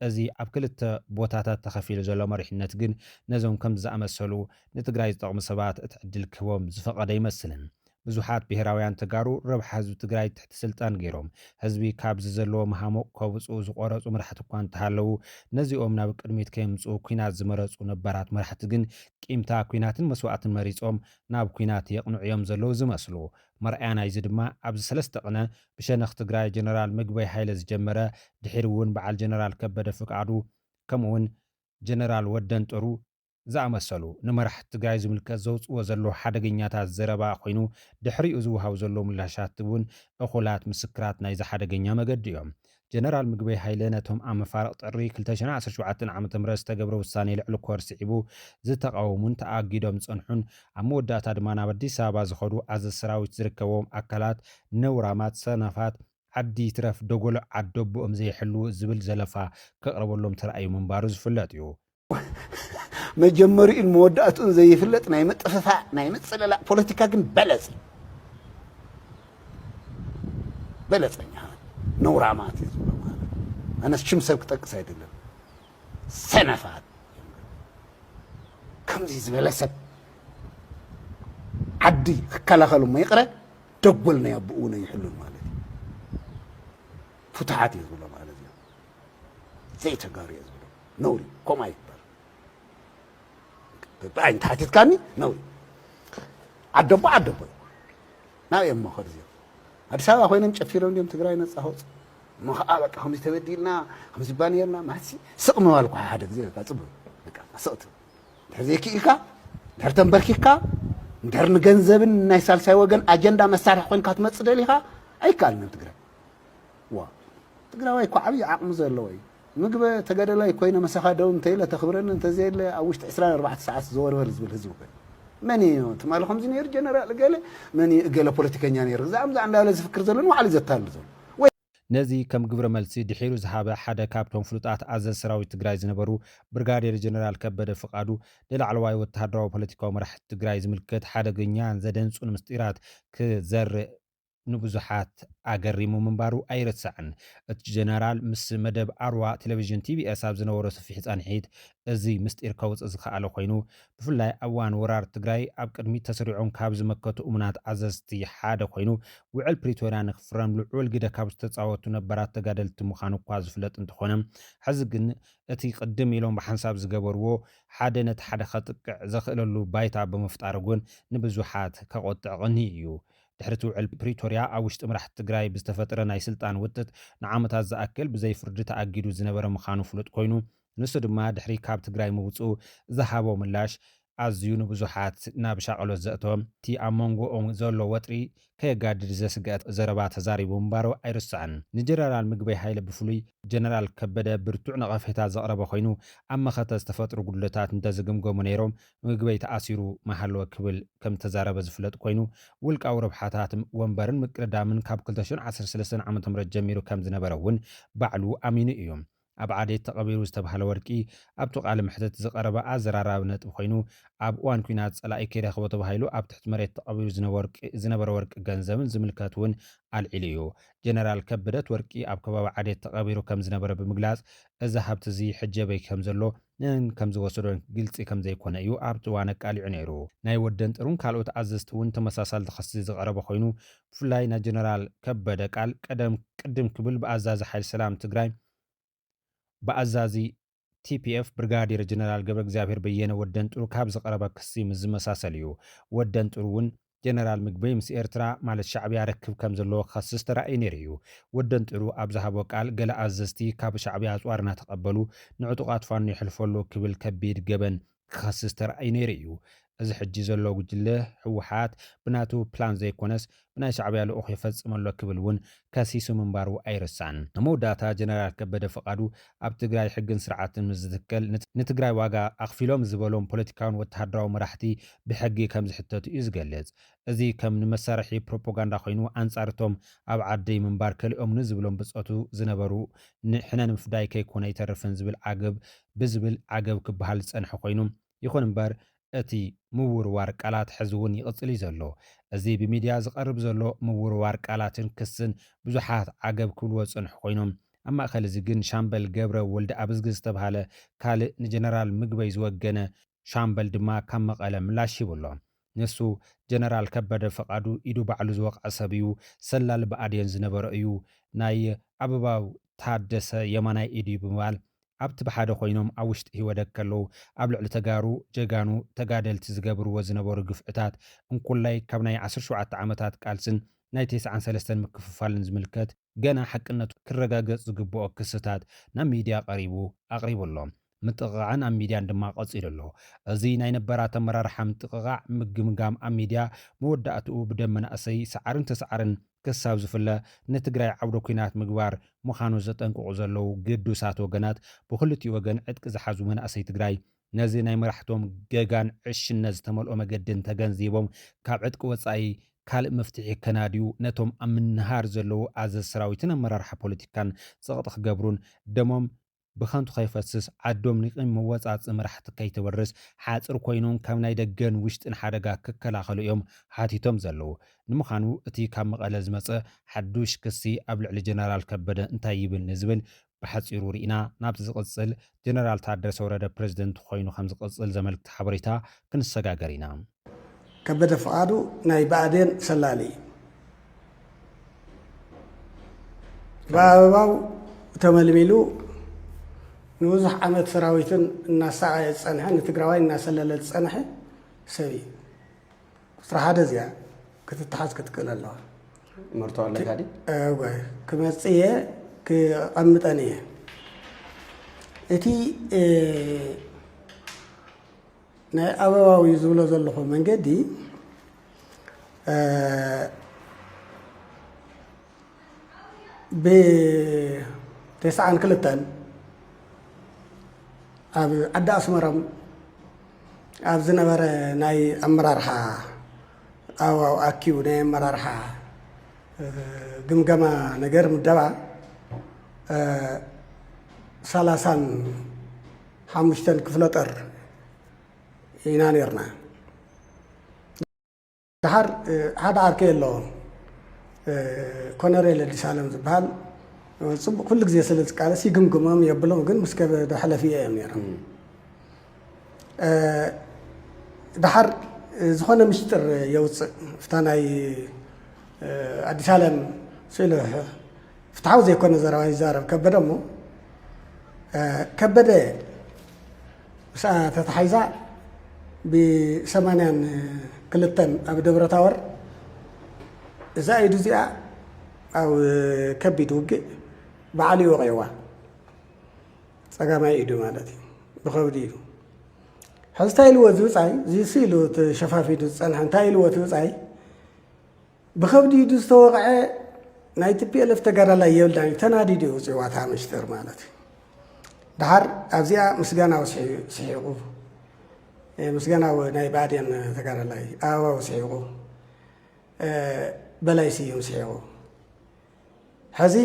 እዚ ኣብ ክልተ ቦታታት ተኸፊሉ ዘሎ መሪሕነት ግን ነዞም ከምዚ ዝኣመሰሉ ንትግራይ ዝጠቕሙ ሰባት እቲ ዕድል ክህቦም ዝፈቐደ ኣይመስልን። ብዙሓት ብሄራውያን ተጋሩ ረብሓ ህዝቢ ትግራይ ትሕቲ ስልጣን ገይሮም፣ ህዝቢ ካብዚ ዘለዎ መሃሙቕ ከውፅኡ ዝቖረፁ መራሕቲ እኳ እንተሃለዉ፣ ነዚኦም ናብ ቅድሚት ከየምፅኡ ኲናት ዝመረፁ ነባራት መራሕቲ ግን ቂምታ ኲናትን መስዋእትን መሪፆም ናብ ኲናት የቕንዑ እዮም ዘለዉ ዝመስሉ። መርኣያ ናይዚ ድማ ኣብዚ ሰለስተ ቅነ ብሸነኽ ትግራይ ጀነራል ምግበይ ሃይለ ዝጀመረ፣ ድሒሩ እውን በዓል ጀነራል ከበደ ፍቃዱ ከምኡ እውን ጀነራል ወደንጠሩ ዝኣመሰሉ ንመራሕቲ ትግራይ ዝምልከት ዘውፅዎ ዘለዉ ሓደገኛታት ዘረባ ኮይኑ፣ ድሕሪኡ ዝወሃቡ ዘለዉ ምላሻት እውን እኹላት ምስክራት ናይዚ ሓደገኛ መገዲ እዮም። ጀነራል ምግበይ ሃይለ ነቶም ኣብ መፋርቕ ጥሪ ክልተ ሽሕን ዓሰርተ ሸውዓተን ዓመተ ምህረት ዝተገብረ ውሳኔ ልዕሊ ኮር ስዒቡ ዝተቓወሙን ተኣጊዶም ዝጸንሑን፣ ኣብ መወዳእታ ድማ ናብ ኣዲስ ኣበባ ዝኸዱ ኣዘዝቲ ሰራዊት ዝርከብዎም ኣካላት ነውራማት፣ ሰነፋት፣ ዓዲ ይትረፍ ደጎሎ ዓደቦኦም ዘይሕልዉ ዝብል ዘለፋ ከቕርበሎም ተራእዩ ምንባሩ ዝፍለጥ እዩ። መጀመሪኡን መወዳእትኡን ዘይፍለጥ ናይ ምጥፍፋእ ናይ ምጽልላእ ፖለቲካ ግን በለጽ በለጸኛ ነውራማት እዩ ዝብሎ ማለት ኣነስ ሽም ሰብ ክጠቅስ ኣይደለም ሰነፋት ከምዚ ዝበለ ሰብ ዓዲ ክከላኸሉ እሞ ይቕረ ደጎል ናይ ኣቦኡ እውን ኣይሕሉን ማለት እዩ ፍትሓት እዩ ዝብሎ ማለት እዩ ዘይተጋሩ እየ ዝብሎ ነውሪ ከምኡ ኣይግበር ብኣይን ተሓቲትካኒ ነውሪ ዓደቦ ዓደቦ እዩ ናብ እዮም መኸር እዚኦም ኣዲስ ኣበባ ኮይኖም ጨፊሮም እንዲዮም ትግራይ ነፃ ከውፅ እሞ ከዓ በቃ ከምዚ ተበዲልና ከምዚ ባኔርና ማሲ ስቕ ምባል እኳ ሓደ ግዜ በቃ ፅቡቅ በቃ ስቕ ትብል እንድሕር ዘይክኢልካ እንድሕር ተንበርኪካ እንድሕር ንገንዘብን ናይ ሳልሳይ ወገን ኣጀንዳ መሳርሒ ኮይንካ ትመፅእ ደሊካ ኣይከኣልን ኣብ ትግራይ ዋ ትግራዋይ እኮ ዓብዪ ዓቕሚ ዘለዎ እዩ ምግበ ተጋደላይ ኮይነ መሳኻ ደው እንተይለ ተኽብረኒ እንተዘየለ ኣብ ውሽጢ ዕስራን ኣርባዕተ ሰዓት ዘወርበር ዝብል ህዝቢ ኮይኑ መን እዩ ትማሊ ከምዚ ነይሩ ጀነራል እገለ መን እዩ እገለ ፖለቲከኛ ነይሩ እዛም ዛ እንዳበለ ዝፍክር ዘሎ ንባዕሉ ዘታሉ ዘሎ ነዚ ከም ግብረ መልሲ ድሒሩ ዝሃበ ሓደ ካብቶም ፍሉጣት ኣዘዝ ሰራዊት ትግራይ ዝነበሩ ብርጋዴር ጀነራል ከበደ ፍቃዱ ንላዕለዋይ ወተሃደራዊ ፖለቲካዊ መራሕቲ ትግራይ ዝምልከት ሓደገኛን ዘደንጹን ምስጢራት ክዘርእ ንብዙሓት ኣገሪሙ ምንባሩ ኣይርሳዕን። እቲ ጀነራል ምስ መደብ ኣርዋ ቴሌቪዥን ቲቢኤስ ኣብ ዝነበሮ ሰፊሕ ጻንሒት እዚ ምስጢር ከውጽእ ዝኸኣለ ኮይኑ ብፍላይ ኣብ እዋን ወራር ትግራይ ኣብ ቅድሚት ተሰሪዖም ካብ ዝመከቱ እሙናት ኣዘዝቲ ሓደ ኮይኑ ውዕል ፕሪቶርያ ንክፍረም ልዑል ግደ ካብ ዝተፃወቱ ነባራት ተጋደልቲ ምዃኑ እኳ ዝፍለጥ እንተኾነ ሕዚ ግን እቲ ቅድም ኢሎም ብሓንሳብ ዝገበርዎ ሓደ ነቲ ሓደ ከጥቅዕ ዘኽእለሉ ባይታ ብምፍጣር እውን ንብዙሓት ከቆጥዕ ቅንይ እዩ። ድሕሪ እቲ ውዕል ፕሪቶርያ ኣብ ውሽጢ መራሕቲ ትግራይ ብዝተፈጥረ ናይ ስልጣን ውጥጥ ንዓመታት ዝኣክል ብዘይ ፍርዲ ተኣጊዱ ዝነበረ ምዃኑ ፍሉጥ ኮይኑ ንሱ ድማ ድሕሪ ካብ ትግራይ ምውፅኡ ዝሃቦ ምላሽ ኣዝዩ ንብዙሓት ናብ ሻቐሎት ዘእተወ እቲ ኣብ መንጎኦም ዘሎ ወጥሪ ከየጋድድ ዘስግአት ዘረባ ተዛሪቡ ምንባሩ ኣይርስዕን። ንጀነራል ምግበይ ሃይለ ብፍሉይ ጀነራል ከበደ ብርቱዕ ነቐፌታ ዘቕረበ ኮይኑ ኣብ መኸተ ዝተፈጥሩ ጉድለታት እንተዝግምገሙ ነይሮም ምግበይ ተኣሲሩ ምሃለወ ክብል ከም ተዛረበ ዝፍለጥ ኮይኑ ውልቃዊ ረብሓታት ወንበርን ምቅድዳምን ካብ ክልተ ሽሕን ዓሰርተ ሰለስተን ዓመተ ምህረት ጀሚሩ ከም ዝነበረ እውን ባዕሉ ኣሚኑ እዩ። ኣብ ዓዴት ተቐቢሩ ዝተባህለ ወርቂ ኣብቲ ቃለ መሕትት ዝቐረበ ኣዘራራቢ ነጥቢ ኮይኑ ኣብ እዋን ኲናት ጸላኢ ከይረኽቦ ተባሂሉ ኣብ ትሕቲ መሬት ተቐቢሩ ዝነበረ ወርቂ ገንዘብን ዝምልከት እውን ኣልዒሉ እዩ። ጀነራል ከበደ እቲ ወርቂ ኣብ ከባቢ ዓዴት ተቐቢሩ ከም ዝነበረ ብምግላጽ እዚ ሃብቲ እዚ ሕጂ ኣበይ ከም ዘሎ ንእን ከም ዝወሰዶን ግልጺ ከም ዘይኮነ እዩ ኣብቲ እዋን ኣቃሊዑ ነይሩ። ናይ ወደንጥሩን ካልኦት ኣዘዝቲ እውን ተመሳሳሊ ክሲ ዝቐረበ ኮይኑ፣ ብፍላይ ናይ ጀነራል ከበደ ቃል ቀደም ቅድም ክብል ብኣዛዚ ሓይሊ ሰላም ትግራይ ብኣዛዚ ቲ ፒ ኤፍ ብርጋዴር ጀነራል ገብረ እግዚኣብሔር በየነ ወደንጥሩ ካብ ዝቐረበ ክሲ ምስ ዝመሳሰል እዩ። ወደንጥሩ እውን ጀነራል ምግበይ ምስ ኤርትራ ማለት ሻዕብያ ርክብ ከም ዘለዎ ክኸስስ ተራእዩ ነይሩ እዩ። ወደንጥሩ ኣብ ዝሃቦ ቃል፣ ገለ ኣዘዝቲ ካብ ሻዕብያ ኣጽዋር እናተቐበሉ ንዕጡቓት ፋኖ የሕልፎ ኣለዉ ክብል ከቢድ ገበን ክኸስስ ተራእዩ ነይሩ እዩ። እዚ ሕጂ ዘሎ ጉጅለ ህወሓት ብናቱ ፕላን ዘይኮነስ ብናይ ሻዕብያ ልኡኽ ይፈጽም ኣሎ ክብል እውን ከሲሱ ምንባሩ ኣይርሳዕን። ኣብ መወዳእታ ጀነራል ከበደ ፍቓዱ ኣብ ትግራይ ሕግን ስርዓትን ምስ ዝትከል ንት-፣ ንትግራይ ዋጋ ኣኽፊሎም ዝበሎም ፖለቲካውን ወተሃደራዊ መራሕቲ ብሕጊ ከም ዝሕተቱ እዩ ዝገልጽ። እዚ ከም ንመሳርሒ ፕሮፓጋንዳ ኮይኑ ኣንጻር እቶም ኣብ ዓዲ ምንባር ከሊኦም ንዝብሎም ብጾቱ ዝነበሩ ንሕነ ንምፍዳይ ከይኮነ ኣይተርፍን ዝብል ዓገብ ብዝብል ዓገብ ክበሃል ዝጸንሐ ኮይኑ፣ ይኹን እምበር እቲ ምውርዋር ቃላት ሕዚ እውን ይቕጽል እዩ ዘሎ። እዚ ብሚድያ ዝቐርብ ዘሎ ምውርዋር ቃላትን ክስን ብዙሓት ዓገብ ክብልዎ ዝጸንሑ ኮይኖም፣ ኣብ ማእከል እዚ ግን ሻምበል ገብረ ወልደኣብዝጊ ዝተብሃለ ካልእ ንጀነራል ምግበይ ዝወገነ ሻምበል ድማ ካብ መቐለ ምላሽ ሂቡ ኣሎ። ንሱ ጀነራል ከበደ ፍቓዱ ኢዱ ባዕሉ ዝወቕዐ ሰብ እዩ፣ ሰላሊ ብኣዴን ዝነበረ እዩ፣ ናይ ኣበባው ታደሰ የማናይ ኢድ እዩ ብምባል ኣብቲ ብሓደ ኮይኖም ኣብ ውሽጢ ህወደግ ከለዉ ኣብ ልዕሊ ተጋሩ ጀጋኑ ተጋደልቲ ዝገብርዎ ዝነበሩ ግፍዕታት እንኮላይ ካብ ናይ ዓሰርተ ሸውዓተ ዓመታት ቃልስን ናይ ተስዓን ሰለስተን ምክፍፋልን ዝምልከት ገና ሓቅነቱ ክረጋገጽ ዝግብኦ ክስታት ናብ ሚድያ ቀሪቡ ኣቕሪቡ ኣሎ። ምጥቕቓዕን ኣብ ሚድያን ድማ ቀጺሉ ኣሎ። እዚ ናይ ነባራት ኣመራርሓ ምጥቕቓዕ፣ ምግምጋም ኣብ ሚድያ መወዳእትኡ ብደም መናእሰይ ሰዓርን ተሰዓርን ክሳብ ዝፍለ ንትግራይ ዓውደ ኲናት ምግባር ምዃኑ ዘጠንቅቑ ዘለዉ ግዱሳት ወገናት ብኽልቲኡ ወገን ዕጥቂ ዝሓዙ መናእሰይ ትግራይ ነዚ ናይ መራሕቶም ገጋን ዕሽነት ዝተመልኦ መገድን ተገንዚቦም ካብ ዕጥቂ ወጻኢ ካልእ መፍትሒ ከናድዩ ነቶም ኣብ ምንሃር ዘለዉ ኣዘዝቲ ሰራዊትን ኣመራርሓ ፖለቲካን ጸቕጢ ክገብሩን ደሞም ብኸንቱ ከይፈስስ ዓዶም ንቂም መወጻጽኢ መራሕቲ ከይትወርስ ሓጽር ኮይኖም ካብ ናይ ደገን ውሽጥን ሓደጋ ክከላኸሉ እዮም ሓቲቶም ዘለዉ። ንምዃኑ እቲ ካብ መቐለ ዝመጸ ሓዱሽ ክሲ ኣብ ልዕሊ ጀነራል ከበደ እንታይ ይብል ንዝብል ብሓጺሩ ርኢና ናብቲ ዝቕጽል ጀነራል ታደሰ ወረደ ፕረዚደንት ኮይኑ ከም ዝቕጽል ዘመልክት ሓበሬታ ክንሰጋገር ኢና። ከበደ ፍቓዱ ናይ ብኣዴን ሰላሊ እዩ። ብኣበባው ተመልሚሉ ንብዙሕ ዓመት ሰራዊትን እናሳቐየ ዝጸንሐ፣ ንትግራዋይ እናሰለለ ዝጸንሐ ሰብ እዩ። ቁጽሪ ሓደ እዚኣ ክትተሓዝ ክትክእል ኣለዋ። መርቶ ኣለካ ድዩ? እወ፣ ክመጽእ እየ፣ ክቐምጠን እየ። እቲ፣ እ፣ ናይ ኣበባዊ ዝብሎ ዘለኹ መንገዲ፣ እ፣ ብተስዓን ክልተን ኣብ ዓዲ ኣስመሮም ኣብ ዝነበረ ናይ ኣመራርሓ ኣዋው ኣኪቡ ናይ ኣመራርሓ፣ እ፣ ግምገማ ነገር ምደባ፣ እ፣ ሰላሳን ሓሙሽተን ክፍለ ጦር ኢና ነርና። ደሓር፣ እ፣ ሓደ ዓርከይ ኣሎ፣ እ፣ ኮነሬል ኣዲስ ኣለም ዝበሃል። ጽቡቕ፣ ኩሉ ግዜ ስለ ዝቃለስ ይግምግሞም የብሎም፣ ግን ምስ ከበደ ሕለፊ እዮም ነይሮም። እም። እ፣ ደሓር፣ እ፣ ዝኾነ ምሽጥር የውጽእ። ፍታ ናይ፣ እ፣ ኣዲስ ኣለም ስኢሉ ፍትሓዊ ዘይኮነ ዘረባ ይዛረብ ከበደ እሞ፣ እ፣ ከበደ ምስኣ ተታሒዛ ብሰማንያን ክልተን ኣብ ደብረ ታወር እዛ ኢዱ እዚኣ ኣብ ከቢድ ውግእ ባዕሉ ይወቕዕዋ። ጸጋማይ ኢዱ ማለት እዩ። ብኸብዲ ኢዱ። ሕዚ እንታይ ኢልዎ እቲ ብጻይ? እዚ ስኢሉ ተሸፋፊዱ ዝጸንሐ እንታይ ኢልዎ እቲ ብጻይ? ብኸብዲ ኢዱ ዝተወቕዐ ናይ ቲ ፒ ኤል ኤፍ ተጋዳላይ የብልናን እዩ፣ ተናዲዱ እዩ ውፅእዋ እታ ምሽጥር ማለት እዩ። ደሓር ኣብዚኣ ምስጋናዊ ስሒ-፣ ስሒቑ፣ እ፣ ምስጋናዊ ናይ ብኣዴን ተጋዳላይ ኣበባዊ ስሒቑ፣ እ፣ በላይ ስዩም ስሒቑ። ሕዚ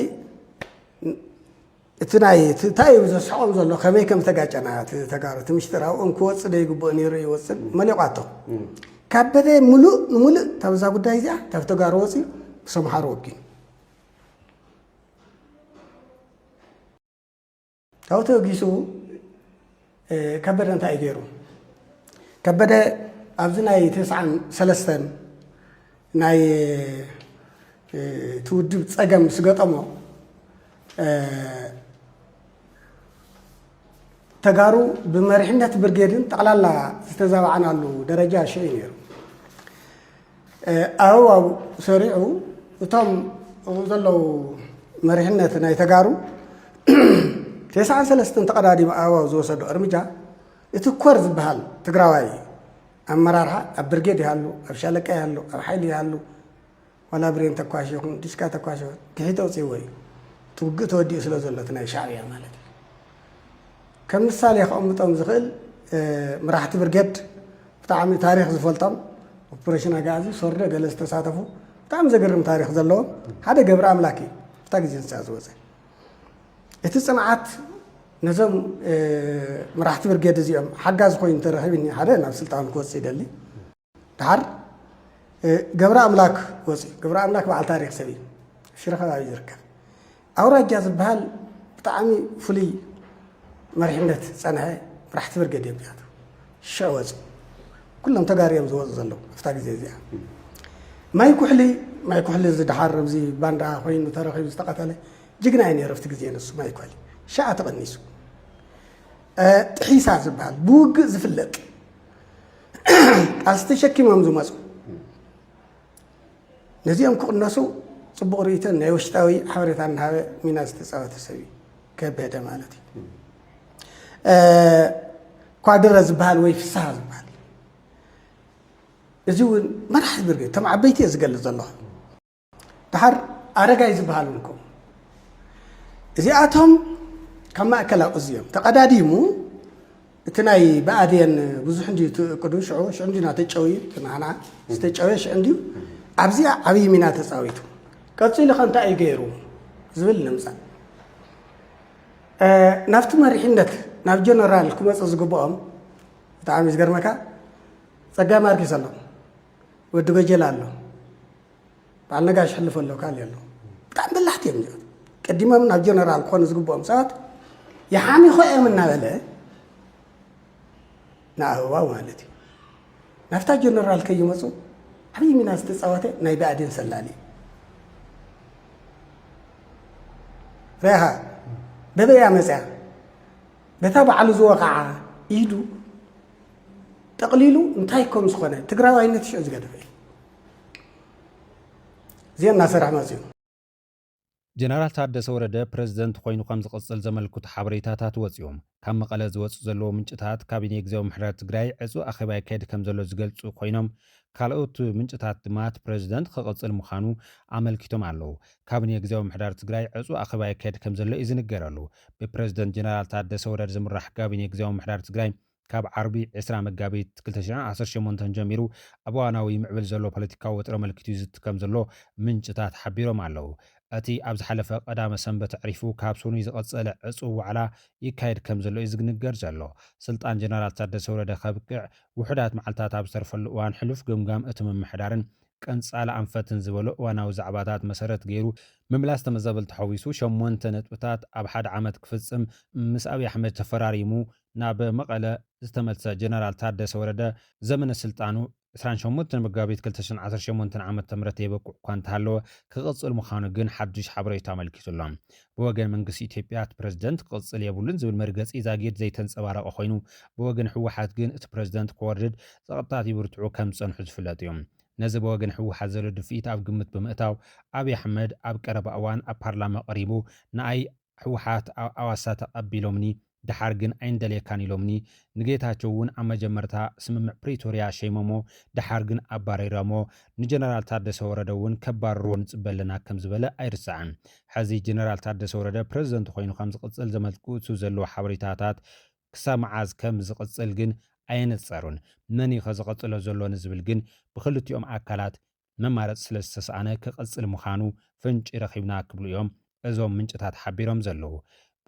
እቲ ናይ፣ እቲ እንታይ እዩ ዘስሕቖም ዘሎ? ከመይ ከም ተጋጨና፣ እቲ ተጋሩ፣ እቲ ምሽጥር ኣብኦም ክወጽእ ዶ ይግብኦ ነይሩ? ይወጽእ፣ መሊቋቶ። እም። ከበደ ምሉእ ንምሉእ እታ በዛ ጉዳይ እዚኣ፣ እታ ተጋሩ ወጽዩ፣ ምስ ኣምሓሩ ወጊኑ። ካብኡ ተበጊሱ፣ ከበደ እንታይ እዩ ገይሩ? ከበደ ኣብዚ ናይ ተስዓን ሰለስተን ናይ እቲ ውድብ ጸገም ምስ ገጠሞ፣ ተጋሩ ብመሪሕነት ብርጌድን ጠቕላላ ዝተዛባዕናሉ ደረጃ ሽዑ እዩ ነይሩ። ኣበባው ሰሪዑ፣ እቶም ኣብኡ ዘለዉ መሪሕነት ናይ ተጋሩ ተስዓን ሰለስተን ተቐዳዲሙ ኣበባው ዝወሰዶ እርምጃ፣ እቲ ኮር ዝበሃል ትግራዋይ ኣመራርሓ ኣብ ብርጌድ ይሃሉ፣ ኣብ ሻለቃ ይሃሉ፣ ኣብ ሓይሊ ይሃሉ፣ ዋላ ብሬን ተኳሽ ይኹን ዲሽካ ተኳሽ ይኹን ግሒጥ ኣውፅእዎ እዩ። እቲ ውግእ ተወዲኡ ስለ ዘሎ እቲ ናይ ሻዕብያ ማለት እዩ። ከም ምሳሌ ከቐምጦም ዝኽእል፣ መራሕቲ ብርጌድ ብጣዕሚ ታሪኽ ዝፈልጦም፣ ኦፕሬሽን ኣጋዚ ሶርደ ገለ ዝተሳተፉ፣ ብጣዕሚ ዘገርም ታሪኽ ዘለዎም ሓደ ገብረ ኣምላክ እዩ። ኣብታ ግዜ ንሳ ዝወፀ እቲ ፅንዓት ነዞም መራሕቲ ብርጌድ እዚኦም ሓጋዚ ኮይኑ ተረኺብኒ፣ ሓደ ናብ ስልጣኑ ክወፅእ ይደሊ። ድሓር ገብረ ኣምላክ ወፂ። ገብረ ኣምላክ በዓል ታሪክ ሰብ እዩ። ሽረ ከባቢ ዝርከብ ኣውራጃ ዝበሃል ብጣዕሚ ፍሉይ መሪሕነት ዝፀንሐ መራሕቲ ብርጌድ እዮም እዚኣቶም። ሽዑ ወፂ። ኩሎም ተጋሩ እዮም ዝወፁ ዘለዉ ኣብታ ግዜ እዚኣ። ማይ ኩሕሊ፣ ማይ ኩሕሊ እዚ ድሓር ኣብዚ ባንዳ ኮይኑ ተረኺቡ ዝተቐተለ ጅግና እዩ ነይሩ ኣብቲ ግዜ ንሱ። ማይ ኩሕሊ ሽዓ ተቐኒሱ። ጥሒሳ ዝበሃል ብውግእ ዝፍለጥ ቃልሲ ተሸኪሞም ዝመፁ ነዚኦም ክቕነሱ ፅቡቕ ርእይቶን ናይ ውሽጣዊ ሓበሬታ እናሃበ ሚና ዝተፃወተ ሰብ እዩ። ከበደ ማለት እዩ። ኳድረ ዝበሃል ወይ ፍስሃ ዝበሃል፣ እዚ እውን መራሒ ብርጌድ፣ እቶም ዓበይቲ እየ ዝገልፅ ዘለኹ። ድሓር ኣረጋይ ዝበሃል እውን ከምኡ። እዚኣቶም ካብ ማእከላዊ እዝ እዮም ተቐዳዲሙ። እቲ ናይ ብኣዴን ብዙሕ እንድዩ እቲ እቅዱ ሽዑ፣ ሽዑ እንድዩ ናተጨውዩ፣ እቲ ናህና ዝተጨወየ ሽዑ እንድዩ ኣብዚኣ ዓብዪ ሚና ተፃዊቱ። ቀፂሉ ከ እንታይ እዩ ገይሩ ዝብል ንምፃእ። ናብቲ መሪሕነት ናብ ጀነራል ክመፁ ዝግብኦም ብጣዕሚ ዝገርመካ ጸጋ ማርጊስ ኣሎ፣ ወዲ ገጀል ኣሎ፣ በዓል ነጋሽ ሕልፍ ኣሎ፣ ካልእ ኣሎ። ብጣዕሚ በላሕቲ እዮም እዚኦም። ቀዲሞም ናብ ጀነራል ክኾኑ ዝግብኦም ሰባት ይሓሚኾ እዮም እናበለ ንኣበባው ማለት እዩ። ናብታ ጀነራል ከይመፁ ዓብዪ ሚና ዝተፃወተ ናይ ብኣዴን ሰላሊ እዩ። ርኢኻ፣ በበይ እያ መፅያ? በታ ባዕሉ ዝወቕዓ ኢዱ ጠቕሊሉ እንታይ ከም ዝኾነ ትግራዋይነት ሽዑ ዝገደፈ እዩ። እዚኦም እናሰርሐ መፅኡ። ጀነራል ታደሰ ወረደ ፕረዚደንት ኮይኑ ከም ዝቕፅል ዘመልክቱ ሓበሬታታት ወፂኦም። ካብ መቐለ ዝወፁ ዘለዉ ምንጭታት ካቢኔ ግዝያዊ ምምሕዳር ትግራይ ዕፁ ኣኼባ ይካየድ ከም ዘሎ ዝገልፁ ኮይኖም፣ ካልኦት ምንጭታት ድማ እቲ ፕረዚደንት ክቕፅል ምዃኑ ኣመልኪቶም ኣለዉ። ካቢኔ ግዝያዊ ምምሕዳር ትግራይ ዕፁ ኣኼባ ይካየድ ከም ዘሎ እዩ ዝንገረሉ። ብፕረዚደንት ጀነራል ታደሰ ወረደ ዝምራሕ ካቢኔ ግዝያዊ ምምሕዳር ትግራይ ካብ ዓርቢ ዕስራ መጋቢት ክልተ ሽሕን ዓሰርተ ሸሞንተን ጀሚሩ ኣብ እዋናዊ ይምዕብል ዘሎ ፖለቲካዊ ወጥሪ ኣመልኪቱ ይዝቲ ከም ዘሎ ምንጭታት ሓቢሮም ኣለዉ። እቲ ኣብ ዝሓለፈ ቀዳመ ሰንበት ኣዕሪፉ ካብ ሰኑይ ዝቐጸለ ዕጹው ዋዕላ ይካየድ ከም ዘሎ እዩ ዝንገር ዘሎ። ስልጣን ጀነራል ታደሰ ወረደ ከብቅዕ ውሑዳት መዓልታት ኣብ ዝተርፈሉ እዋን ሕሉፍ ገምጋም እቲ ምምሕዳርን ቀንጻሊ ኣንፈትን ዝበሉ እዋናዊ ዛዕባታት መሰረት ገይሩ ምምላስ ተመዛበልቲ ሓዊሱ ሸሞንተ ነጥብታት ኣብ ሓደ ዓመት ክፍጽም ምስ ኣብይ ኣሕመድ ተፈራሪሙ ናብ መቐለ ዝተመልሰ ጀነራል ታደሰ ወረደ ዘመነ ስልጣኑ ዕስራን ሸሞንተን መጋቢት ክልተ ሽሕን ዓሰርተ ሸሞንተን ዓመተ ምህረት የበቅዕ እኳ እንተሃለወ ክቕጽል ምዃኑ ግን ሓዱሽ ሓበሬታ ኣመልኪቱ ኣሎ። ብወገን መንግስቲ ኢትዮጵያ እቲ ፕረዚደንት ክቕጽል የብሉን ዝብል መርገጺ ዛጊድ ዘይተንጸባረቐ ኮይኑ ብወገን ህወሓት ግን እቲ ፕረዚደንት ክወርድ ጸቕጥታት ይብርትዑ ከም ዝጸንሑ ዝፍለጥ እዩ። ነዚ ብወገን ህወሓት ዘሎ ድፍኢት ኣብ ግምት ብምእታው ኣብይ ኣሕመድ ኣብ ቀረባ እዋን ኣብ ፓርላማ ቀሪቡ ንኣይ ህወሓት ኣብ ኣዋሳ ተቐቢሎምኒ ደሓር ግን ኣይንደልየካን ኢሎምኒ፣ ንጌታቸው እውን ኣብ መጀመርታ ስምምዕ ፕሪቶርያ ሸይሞሞ ደሓር ግን ኣባሪሮሞ፣ ንጀነራል ታደሰ ወረደ እውን ከባርርዎ ንፅበ ኣለና ከም ዝበለ ኣይርሳዕን። ሕዚ ጀነራል ታደሰ ወረደ ፕረዚደንት ኮይኑ ከም ዝቕፅል ዘመልክቱ ዘለዉ ሓበሬታታት ክሳብ መዓዝ ከም ዝቕፅል ግን ኣየነፀሩን። መን እዩ ከ ዝቐፅሎ ዘሎ ንዝብል ግን ብክልቲኦም ኣካላት መማረፂ ስለ ዝተሰኣነ ክቕፅል ምዃኑ ፍንጪ ረኺብና ክብሉ እዮም እዞም ምንጭታት ሓቢሮም ዘለዉ።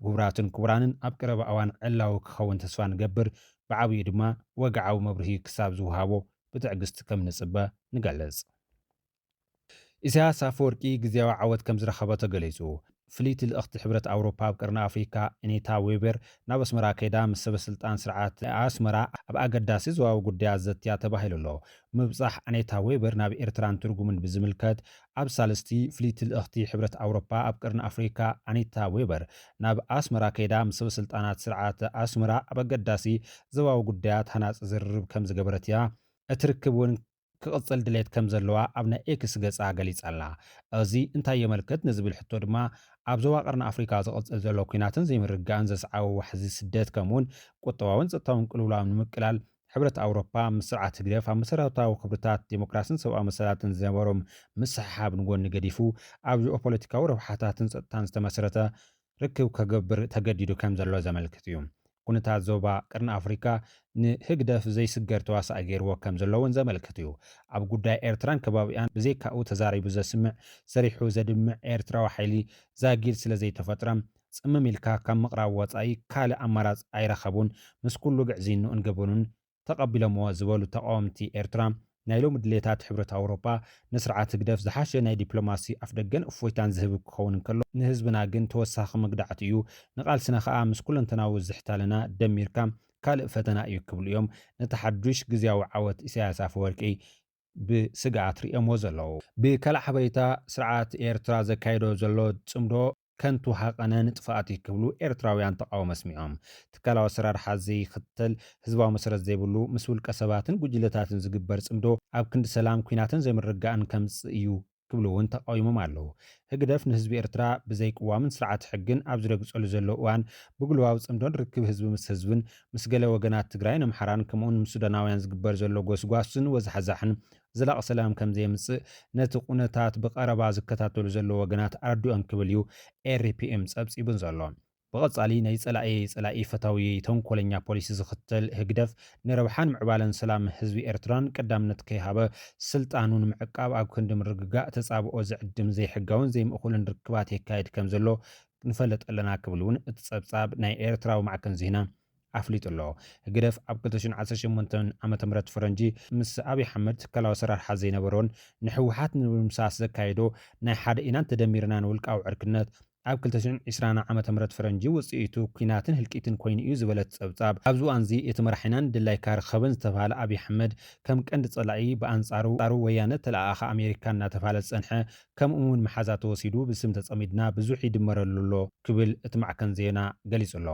ክቡራትን ክቡራንን ኣብ ቀረባ እዋን ዕላዊ ክኸውን ተስፋ ንገብር፣ ብዓብዩ ድማ ወግዓዊ መብርሂ ክሳብ ዝውሃቦ ብትዕግስቲ ከም ንፅበ ንገልፅ። ኢሳያስ ኣፈወርቂ ግዝያዊ ዓወት ከም ዝረኸበ ተገሊጹ። ፍልይቲ ልእኽቲ ሕብረት ኣውሮፓ ኣብ ቀርኒ ኣፍሪካ ኣኔታ ዌበር ናብ ኣስመራ ከይዳ ምስ ሰበ ስልጣን ስርዓት ኣስመራ ኣብ ኣገዳሲ ዞባዊ ጉዳያት ዘትያ ተባሂሉ ኣሎ። ምብጻሕ ኣኔታ ዌበር ናብ ኤርትራን ትርጉምን ብዝምልከት፣ ኣብ ሳልስቲ ፍልይቲ ልእኽቲ ሕብረት ኣውሮፓ ኣብ ቀርኒ ኣፍሪካ ኣኔታ ዌበር ናብ ኣስመራ ከይዳ ምስ ሰበ ስልጣናት ስርዓት ኣስመራ ኣብ ኣገዳሲ ዞባዊ ጉዳያት ሃናጺ ዝርርብ ከም ዝገበረት እያ። እቲ ርክብ እውን ክቕጽል ድሌት ከም ዘለዋ ኣብ ናይ ኤክስ ገጻ ገሊጻ ኣላ። እዚ እንታይ የመልክት ንዝብል ሕቶ ድማ፣ ኣብ ዞባ ቀርኒ ኣፍሪካ ዝቕጽል ዘሎ ኲናትን ዘይምርግጋእን ዘስዓቦ ዋሕዚ ስደት፣ ከምኡውን ቁጠባውን ጸጥታውን ቅልውላው ንምቅላል፣ ሕብረት ኣውሮፓ ምስ ስርዓት ህግደፍ ኣብ መሰረታዊ ክብርታት ዴሞክራስን ሰብኣዊ መሰላትን ዝነበሮም ምስሕሓብ ንጎኒ ገዲፉ፣ ኣብ ጂኦፖለቲካዊ ረብሓታትን ጸጥታን ዝተመስረተ ርክብ ከገብር ተገዲዱ ከም ዘሎ ዘመልክት እዩ። ኩነታት ዞባ ቀርኒ ኣፍሪካ ንህግደፍ ዘይስገር ተዋሳኢ ገይርዎ ከም ዘሎ እውን ዘመልክት እዩ። ኣብ ጉዳይ ኤርትራን ከባቢኣን ብዘይካኡ ተዛሪቡ ዘስምዕ፣ ሰሪሑ ዘድምዕ ኤርትራዊ ሓይሊ ዛጊድ ስለ ዘይተፈጥረ፣ ጽምም ኢልካ ካብ ምቕራብ ወጻኢ ካልእ ኣማራጺ ኣይረኸቡን። ምስ ኩሉ ግዕዝይንኡን ገበኑን ተቐቢሎምዎ ዝበሉ ተቓወምቲ ኤርትራ፣ ናይ ሎሚ ድሌታት ሕብረት ኣውሮፓ ንስርዓት ህግደፍ ዝሓሸ ናይ ዲፕሎማሲ ኣፍደገን እፎይታን ዝህብ ክኸውን እንከሎ፣ ንህዝብና ግን ተወሳኺ መግዳዕቲ እዩ። ንቓልስና ከኣ ምስ ኩለንተናዊ ዝሕታለና ደሚርካ ካልእ ፈተና እዩ ክብሉ እዮም ነቲ ሓዱሽ ግዝያዊ ዓወት ኢሳያስ ኣፈወርቂ ብስግኣት ርእዮምዎ ዘለዉ። ብካልእ ሓበሬታ፣ ስርዓት ኤርትራ ዘካየዶ ዘሎ ጽምዶ ከንቱ ሃቐነ ንጥፍኣት እዩ ክብሉ ኤርትራውያን ተቓውሞ ኣስሚዖም። ትካላዊ ኣሰራርሓ ዘይኽተል፣ ህዝባዊ መሰረት ዘይብሉ፣ ምስ ውልቀ ሰባትን ጉጅለታትን ዝግበር ጽምዶ ኣብ ክንዲ ሰላም፣ ኲናትን ዘይምርግጋእን ከምጽእ እዩ ክብሉ እውን ተቓዊሞም ኣለዉ። ህግደፍ ንህዝቢ ኤርትራ ብዘይቅዋምን ስርዓት ሕግን ኣብ ዝረግጸሉ ዘሎ እዋን፣ ብግሉባዊ ጽምዶን ርክብ ህዝቢ ምስ ህዝብን ምስ ገለ ወገናት ትግራይን ኣምሓራን ከምኡውን ምስ ሱዳናውያን ዝግበር ዘሎ ጎስጓስን ወዛሕዛሕን ዘላቒ ሰላም ከም ዘየምጽእ ነቲ ኩነታት ብቐረባ ዝከታተሉ ዘለዉ ወገናት ኣረዲኦም ክብል እዩ ኤርፒኤም ጸብጺቡን ዘሎ። ብቐጻሊ ናይ ጸላኢ ጸላኢ ፈታዊ ተንኮለኛ ፖሊሲ ዝኽተል ህግደፍ ንረብሓን ምዕባለን ሰላም ህዝቢ ኤርትራን ቀዳምነት ከይሃበ ስልጣኑ ንምዕቃብ ኣብ ክንዲ ምርግጋእ ተጻብኦ ዝዕድም ዘይሕጋውን ዘይምእኩልን ርክባት የካይድ ከም ዘሎ ንፈልጥ ኣለና ክብል እውን እቲ ጸብጻብ ናይ ኤርትራዊ ማዕከን ዜና ኣፍሊጡ ኣሎ። ህግደፍ ኣብ ክልተ ሽሕን ዓሰርተ ሸሞንተን ዓመተ ምህረት ፈረንጂ ምስ ኣብይ ኣሕመድ ትካላዊ ኣሰራርሓ ዘይነበሮን ንህወሓት ንምድምሳስ ዘካየዶ ናይ ሓደ ኢናን ተደሚርናን ውልቃዊ ዕርክነት ኣብ ክልተ ሽሕን ዕስራን ዓመተ ምህረት ፈረንጂ ውጽኢቱ ኲናትን ህልቂትን ኮይኑ እዩ ዝበለት ጸብጻብ፣ ኣብዚ እዋንዚ እቲ መራሒናን ድላይካ ርኸብን ዝተባህለ ኣብይ ኣሕመድ ከም ቀንዲ ጸላኢ፣ ብኣንጻሩ ጻሩ ወያነ ተለኣኣኸ ኣሜሪካ እናተባህለ ዝጸንሐ፣ ከምኡ እውን መሓዛ ተወሲዱ ብስም ተጸሚድና ብዙሕ ይድመረሉ ኣሎ ክብል እቲ ማዕከን ዜና ገሊጹ ኣሎ።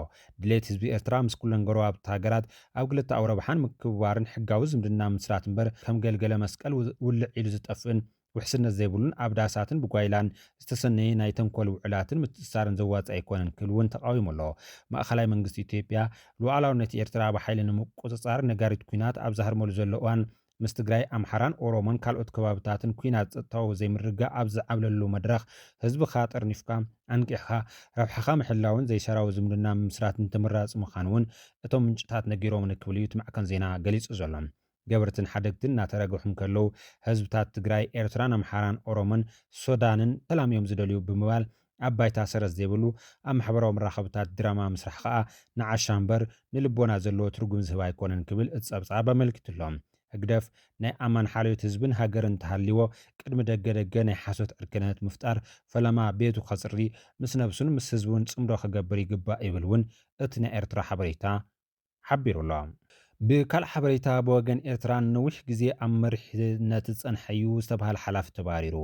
ድሌት ህዝቢ ኤርትራ ምስ ኩለን ጎረባብቲ ሃገራት ኣብ ክልተኣዊ ረብሓን ምክብባርን ሕጋዊ ዝምድና ምስራት እምበር ከም ገልገለ መስቀል ው-፣ ውልዕ ኢሉ ዝጠፍእን ውሕስነት ዘይብሉን ኣብ ዳሳትን ብጓይላን ዝተሰነየ ናይ ተንኮል ውዕላትን ምትእስሳርን ዘዋጽእ ኣይኮነን ክብል እውን ተቓዊሙ ኣሎ። ማእኸላይ መንግስቲ ኢትዮጵያ ሉዓላውነት ኤርትራ ብሓይሊ ንምቁጽጻር ነጋሪት ኲናት ኣብ ዘሃርመሉ ዘሎ እዋን ምስ ትግራይ፣ ኣምሓራን ኦሮሞን ካልኦት ከባብታትን ኲናት ጸጥታዊ ዘይምርግጋእ ኣብ ዝዓብለሉ መድረኽ ህዝብኻ ጠርኒፍካ ኣንቂሕካ ረብሓኻ ምሕላውን ዘይሻራዊ ዝምድና ምምስራትን ተመራጺ ምዃኑ እውን እቶም ምንጭታት ነጊሮምኒ ክብል እዩ እቲ ማዕከን ዜና ገሊጹ ዘሎ። ገበርትን ሓደግትን እናተረግሑ እንከለዉ፣ ህዝብታት ትግራይ፣ ኤርትራን ኣምሓራን ኦሮሞን ሱዳንን ሰላም እዮም ዝደልዩ ብምባል ኣብ ባይታ ሰረት ዘይብሉ ኣብ ማሕበራዊ መራኸብታት ድራማ ምስራሕ ከኣ ንዓሻ እምበር ንልቦና ዘለዎ ትርጉም ዝህብ ኣይኮነን ክብል እቲ ጸብጻብ ኣመልኪቱ ኣሎ። ህግደፍ ናይ ኣማን ሓልዮት ህዝብን ሃገርን እንተሃልይዎ ቅድሚ ደገ ደገ ናይ ሓሶት ዕርክነት ምፍጣር ፈለማ ቤቱ ከጽሪ ምስ ነብሱን ምስ ህዝቡን ጽምዶ ክገብር ይግባእ ይብል እውን እቲ ናይ ኤርትራ ሓበሬታ ሓቢሩ ኣሎ። ብካልእ ሓበሬታ፣ ብወገን ኤርትራ ንነዊሕ ግዜ ኣብ መሪሕነት ዝጸንሐ እዩ ዝተባህለ ሓላፊ ተባሪሩ።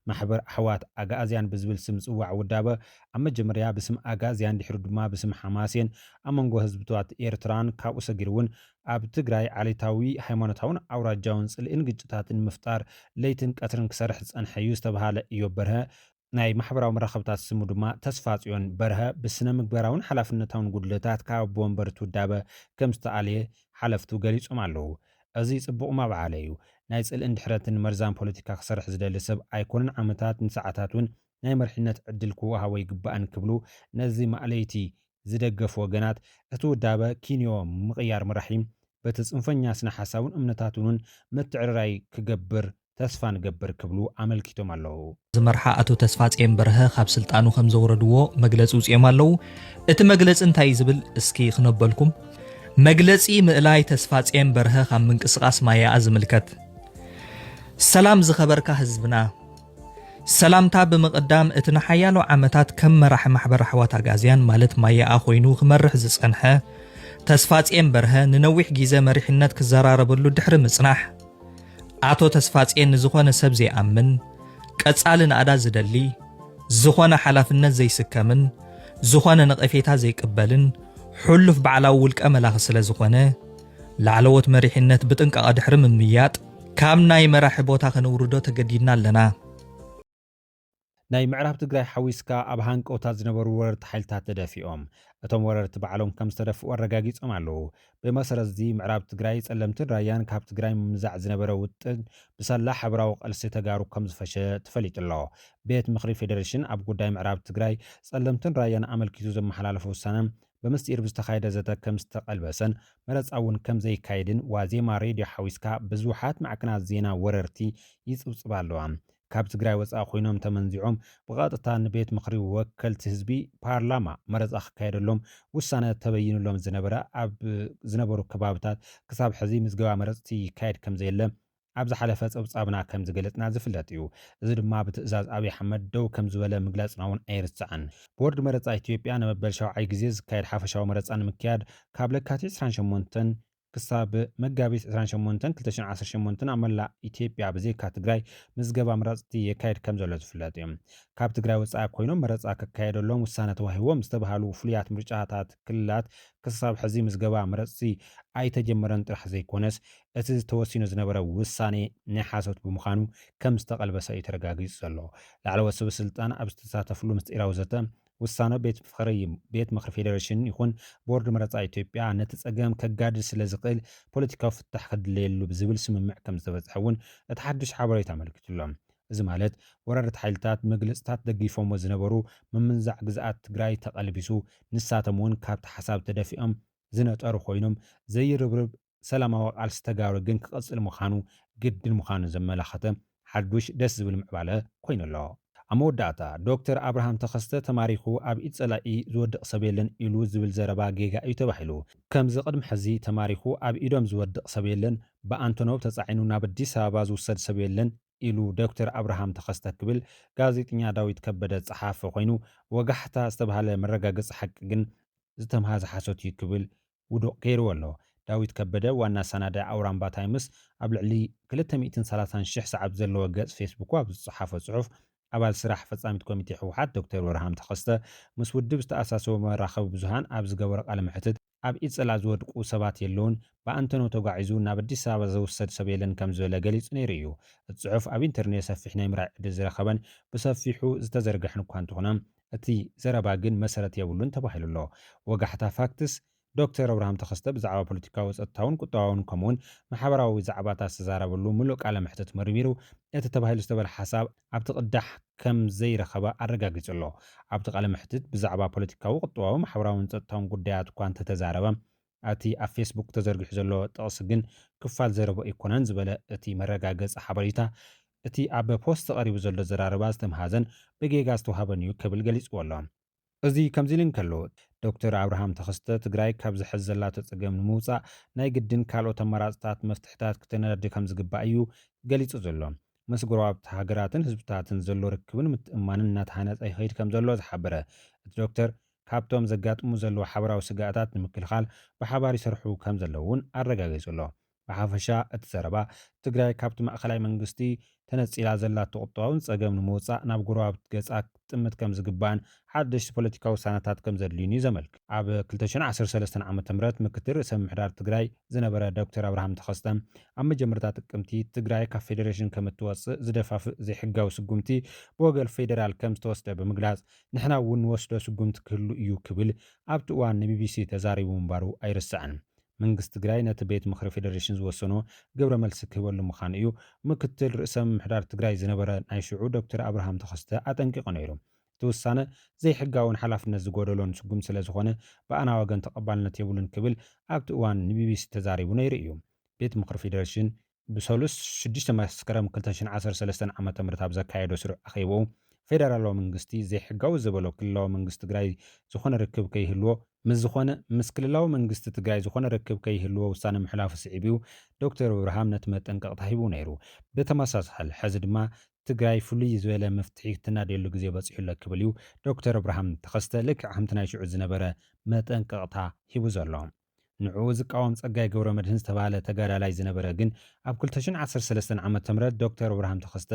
ማሕበር ኣሕዋት ኣግኣዝያን ብዝብል ስም ዝጽዋዕ ውዳበ ኣብ መጀመርያ ብስም ኣግኣዝያን ድሕሪ ድማ ብስም ሓማሴን ኣብ መንጎ ህዝብታት ኤርትራን ካብኡ ሰጊሩ እውን ኣብ ትግራይ ዓሌታዊ፣ ሃይማኖታውን ኣውራጃውን ጽልእን ግጭታትን ምፍጣር ለይትን ቀትርን ክሰርሕ ዝጸንሐ እዩ ዝተባህለ እዮብ በርሀ ናይ ማሕበራዊ መራኸብታት ስሙ ድማ ተስፋጽዮን በርሀ ብስነ ምግባራውን ሓላፍነታውን ጉድለታት ካብ ኣቦ ወንበር እቲ ውዳበ ከም ዝተኣልየ ሓለፍቱ ገሊጾም ኣለዉ። እዚ ጽቡቕ ማዕበል እዩ። ናይ ጽልእን ድሕረትን መርዛም ፖለቲካ ክሰርሕ ዝደሊ ሰብ ኣይኮነን። ዓመታት ንሰዓታት እውን ናይ መሪሕነት ዕድል ክወሃቦ ይግባእን ክብሉ ነዚ ማእለይቲ ዝደገፉ ወገናት እቲ ውዳበ ኪንዮ ምቕያር መራሒ በቲ ጽንፈኛ ስነ ሓሳቡን እምነታቱን እውን ምትዕርራይ ክገብር ተስፋ ንገብር ክብሉ ኣመልኪቶም ኣለዉ። ዝመርሓ ኣቶ ተስፋጽዮን በርሀ ካብ ስልጣኑ ከም ዘውረድዎ መግለጺ ውጽኦም ኣለዉ። እቲ መግለጺ እንታይ እዩ ዝብል እስኪ ክነበልኩም። መግለጺ ምእላይ ተስፋጽዮን በርሀ ካብ ምንቅስቓስ ማያኣ ዝምልከት። ሰላም ዝኸበርካ ህዝብና። ሰላምታ ብምቕዳም፣ እቲ ንሓያሎ ዓመታት ከም መራሒ ማሕበር ኣሕዋት ኣጋዝያን ማለት ማያኣ ኮይኑ ክመርሕ ዝጸንሐ ተስፋጽየን በርሀ ንነዊሕ ግዜ መሪሕነት ክዘራረበሉ ድሕሪ ምጽናሕ፣ ኣቶ ተስፋጽየን ንዝኾነ ሰብ ዘይኣምን፣ ቀጻሊ ናእዳ ዝደሊ፣ ዝኾነ ሓላፍነት ዘይስከምን ዝኾነ ነቐፌታ ዘይቅበልን ሕሉፍ ባዕላዊ ውልቀ መላኺ ስለ ዝኾነ፣ ላዕለዎት መሪሕነት ብጥንቃቐ ድሕሪ ምምያጥ፣ ካብ ናይ መራሒ ቦታ ከነውርዶ ተገዲድና ኣለና። ናይ ምዕራብ ትግራይ ሓዊስካ ኣብ ሃንቀውታ ዝነበሩ ወረርቲ ሓይልታት ተደፊኦም። እቶም ወረርቲ ባዕሎም ከም ዝተደፍኡ ኣረጋጊጾም ኣለዉ። ብመሰረት እዚ ምዕራብ ትግራይ ጸለምትን ራያን ካብ ትግራይ ምምዛዕ ዝነበረ ውጥን ብሳላ ሕብራዊ ቃልሲ ተጋሩ ከም ዝፈሸ ተፈሊጡ ኣሎ። ቤት ምኽሪ ፌዴሬሽን ኣብ ጉዳይ ምዕራብ ትግራይ ጸለምትን ራያን ኣመልኪቱ ዘመሓላለፎ ውሳነ ብምስጢር ብዝተኻየደ ዘተ ከም ዝተቐልበሰን መረጻ እውን ከም ዘይካየድን ዋዜማ ሬድዮ ሓዊስካ ብዙሓት ማዕከናት ዜና ወረርቲ ይጽብጽባ ኣለዋ። ካብ ትግራይ ወፃኢ ኮይኖም ተመንዚዖም ብቐጥታ ንቤት ምኽሪ ወከልቲ ህዝቢ ፓርላማ መረፃ ክካየደሎም ውሳነ ተበይኑሎም ዝነበረ ኣብ ዝነበሩ ከባብታት ክሳብ ሕዚ ምዝገባ መረፅቲ ይካየድ ከም ዘየለ ኣብ ዝሓለፈ ፀብፃብና ከም ዝገለፅና ዝፍለጥ እዩ። እዚ ድማ ብትእዛዝ ኣብይ ኣሕመድ ደው ከም ዝበለ ምግላፅና እውን ኣይርሳዕን። ቦርድ መረፃ ኢትዮጵያ ንመበል ሸውዓይ ግዜ ዝካየድ ሓፈሻዊ መረፃ ንምክያድ ካብ ለካቲት ዕስራን ሸሞንተን ክሳብ መጋቢት ዕስራን ሸሞንተን ክልተ ሽሕን ዓሰርተ ሸሞንተን ኣብ መላእ ኢትዮጵያ ብዘይካ ትግራይ ምዝገባ መራፅቲ የካየድ ከም ዘሎ ዝፍለጥ እዩ። ካብ ትግራይ ወፃኢ ኮይኖም መረፃ ክካየደሎም ውሳነ ተዋሂቦም ዝተባሃሉ ፍሉያት ምርጫታት ክልላት ክሳብ ሕዚ ምዝገባ መረፅቲ ኣይተጀመረን ጥራሕ ዘይኮነስ፣ እቲ ተወሲኑ ዝነበረ ውሳኔ ናይ ሓሶት ብምዃኑ ከም ዝተቐልበሰ እዩ ተረጋጊጹ ዘሎ። ላዕለዎት ሰበ ስልጣን ኣብ ዝተሳተፍሉ ምስጢራዊ ዘተ፣ ውሳነ ቤት ምኽሪ፣ ቤት ምኽሪ ፌዴሬሽን ይኹን ቦርድ መረጻ ኢትዮጵያ ነቲ ጸገም ከጋድድ ስለ ዝኽእል ፖለቲካዊ ፍታሕ ክድለየሉ ብዝብል ስምምዕ ከም ዝተበጽሐ እውን እቲ ሓድሽ ሓበሬታ ኣመልኪቱ ኣሎ። እዚ ማለት ወረርቲ ሓይልታት መግለጽታት ደጊፎሞ ዝነበሩ ምምንዛዕ ግዝኣት ትግራይ ተቐልቢሱ፣ ንሳቶም እውን ካብቲ ሓሳብ ተደፊኦም ዝነጠሩ ኮይኖም ዘይርብርብ ሰላማዊ ቃልሲ ተጋሩ ግን ክቐጽል ምዃኑ ግድን ምዃኑ ዘመላኸተ ሓዱሽ ደስ ዝብል ምዕባለ ኮይኑ ኣሎ። ኣብ መወዳእታ ዶክተር ኣብርሃም ተኸስተ ተማሪኹ ኣብ ኢድ ጸላኢ ዝወድቕ ሰብ የለን ኢሉ ዝብል ዘረባ ጌጋ እዩ ተባሂሉ። ከምዚ ቅድሚ ሕዚ ተማሪኹ ኣብ ኢዶም ዝወድቕ ሰብ የለን፣ ብኣንቶኖቭ ተጻዒኑ ናብ ኣዲስ ኣበባ ዝውሰድ ሰብ የለን ኢሉ ዶክተር ኣብርሃም ተኸስተ ክብል ጋዜጠኛ ዳዊት ከበደ ዝጸሓፈ ኮይኑ፣ ወጋሕታ ዝተባህለ መረጋገጺ ሓቂ ግን ዝተምሃዘ ሓሶት እዩ ክብል ውዱቕ ገይርዎ ኣሎ። ዳዊት ከበደ ዋና ኣሰናዳኢ ኣውራምባ ታይምስ ኣብ ልዕሊ ክልተ ሚእትን ሰላሳን ሽሕ ሰዓብ ዘለዎ ገጽ ፌስቡኩ ኣብ ዝጸሓፎ ጽሑፍ፣ ኣባል ስራሕ ፈጻሚት ኮሚቴ ህወሓት ዶክተር ኣብርሃም ተኸስተ ምስ ውድብ ዝተኣሳሰሩ መራኸቢ ብዙሃን ኣብ ዝገበሮ ቃለ መሕትት፣ ኣብ ኢድ ጸላኢ ዝወድቁ ሰባት የለውን፣ ብኣንቶኖ ተጓዒዙ ናብ ኣዲስ ኣበባ ዝውሰድ ሰብ የለን ከም ዝበለ ገሊጹ ነይሩ እዩ። እቲ ጽሑፍ ኣብ ኢንተርኔት ሰፊሕ ናይ ምርኣይ ዕድል ዝረኸበን ብሰፊሑ ዝተዘርግሐን እኳ እንተኾነ፣ እቲ ዘረባ ግን መሰረት የብሉን ተባሂሉ ኣሎ። ወጋሕታ ፋክትስ፣ ዶክተር ኣብርሃም ተኸስተ ብዛዕባ ፖለቲካዊ፣ ጸጥታውን ቁጠባውን ከምኡውን ማሕበራዊ ዛዕባታት ዝተዛረበሉ ምሉእ ቃለ መሕትት መርሚሩ፣ እቲ ተባሂሉ ዝተበለ ሓሳብ ኣብቲ ቅዳሕ ከም ዘይረኸበ ኣረጋጊጹ ኣሎ። ኣብቲ ቃለ መሕትት ብዛዕባ ፖለቲካዊ፣ ቁጠባዊ፣ ማሕበራውን ጸጥታውን ጉዳያት እኳ እንተተዛረበ፣ እቲ ኣብ ፌስቡክ ተዘርጊሑ ዘሎ ጥቕሲ ግን ክፋል ዘረባ ኣይኮነን ዝበለ እቲ መረጋገጺ ሓበሬታ፣ እቲ ኣብ ፖስት ቀሪቡ ዘሎ ዘራረባ ዝተምሃዘን ብጌጋ ዝተዋህበን እዩ ክብል ገሊጽዎ ኣሎ። እዚ ከምዚ ኢሉ እንከሎ፣ ዶክተር ኣብርሃም ተኸስተ ትግራይ ካብዚ ሕዚ ዘላቶ ጸገም ንምውጻእ ናይ ግድን ካልኦት ኣማራጽታት መፍትሕታት ክተነዳዲ ከም ዝግባእ እዩ ገሊጹ ዘሎ። ምስ ጎረባብቲ ሃገራትን ህዝብታትን ዘሎ ርክብን ምትእምማንን እናተሃነጸ ይኸይድ ከም ዘሎ ዝሓበረ እቲ ዶክተር፣ ካብቶም ዘጋጥሙ ዘለዉ ሓበራዊ ስግኣታት ንምክልኻል ብሓባር ይሰርሑ ከም ዘለዉ እውን ኣረጋጊጹ ኣሎ። ብሓፈሻ እቲ ዘረባ፣ ትግራይ ካብቲ ማእኸላይ መንግስቲ ተነጺላ ዘላቶ ቁጠባውን ጸገም ንምውጻእ ናብ ጎረባብቲ ገጻ ክትጥምት ከም ዝግባእን ሓደሽቲ ፖለቲካዊ ውሳነታት ከም ዘድልዩን እዩ ዘመልክት። ኣብ ክልተ ሽሕን ዓሰርተ ሰለስተን ዓመተ ምህረት ምክትል ርእሰ ምምሕዳር ትግራይ ዝነበረ ዶክተር ኣብርሃም ተኸስተ፣ ኣብ መጀመርታ ጥቅምቲ ትግራይ ካብ ፌዴሬሽን ከም እትወጽእ ዝደፋፍእ ዘይሕጋዊ ስጉምቲ ብወገን ፌዴራል ከም ዝተወስደ ብምግላጽ፣ ንሕና እውን ንወስዶ ስጉምቲ ክህሉ እዩ ክብል ኣብቲ እዋን ንቢቢሲ ተዛሪቡ ምንባሩ ኣይርሳዕን። መንግስቲ ትግራይ ነቲ ቤት ምኽሪ ፌዴሬሽን ዝወሰኖ ግብረ መልሲ ክህበሉ ምዃኑ እዩ ምክትል ርእሰ ምምሕዳር ትግራይ ዝነበረ ናይ ሽዑ ዶክተር ኣብርሃም ተኸስተ ኣጠንቂቑ ነይሩ። እቲ ውሳነ ዘይሕጋውን ሓላፍነት ዝጎደሎን ስጉም ስለ ዝኾነ ብኣና ወገን ተቐባልነት የብሉን ክብል ኣብቲ እዋን ንቢቢሲ ተዛሪቡ ነይሩ እዩ። ቤት ምኽሪ ፌዴሬሽን ብሰሉስ ሽዱሽተ መስከረም ክልተ ሽሕን ዓሰርተ ሰለስተን ዓመተ ምህረት ኣብ ዘካየዶ ስሩዕ ኣኼባኡ፣ ፌደራላዊ መንግስቲ ዘይሕጋዊ ዝበሎ ክልላዊ መንግስቲ ትግራይ ዝኾነ ርክብ ከይህልዎ፣ ምስ ዝኾነ፣ ምስ ክልላዊ መንግስቲ ትግራይ ዝኾነ ርክብ ከይህልዎ ውሳነ ምሕላፉ ስዒቡ፣ ዶክተር ኣብርሃም ነቲ መጠንቀቕታ ሂቡ ነይሩ። ብተመሳሳሊ፣ ሕዚ ድማ ትግራይ ፍሉይ ዝበለ መፍትሒ ትናደየሉ ግዜ በፂሑ ኣሎ ክብል እዩ ዶክተር ኣብርሃም ተኸስተ ልክዕ ከምቲ ናይ ሽዑ ዝነበረ መጠንቀቕታ ሂቡ ዘሎ። ንዕኡ ዝቃወም ጸጋይ ገብረመድህን ዝተባህለ ተጋዳላይ ዝነበረ ግን ኣብ ክልተ ሽሕን ዓሰርተ ሰለስተን ዓመተ ምህረት ዶክተር ኣብርሃም ተኸስተ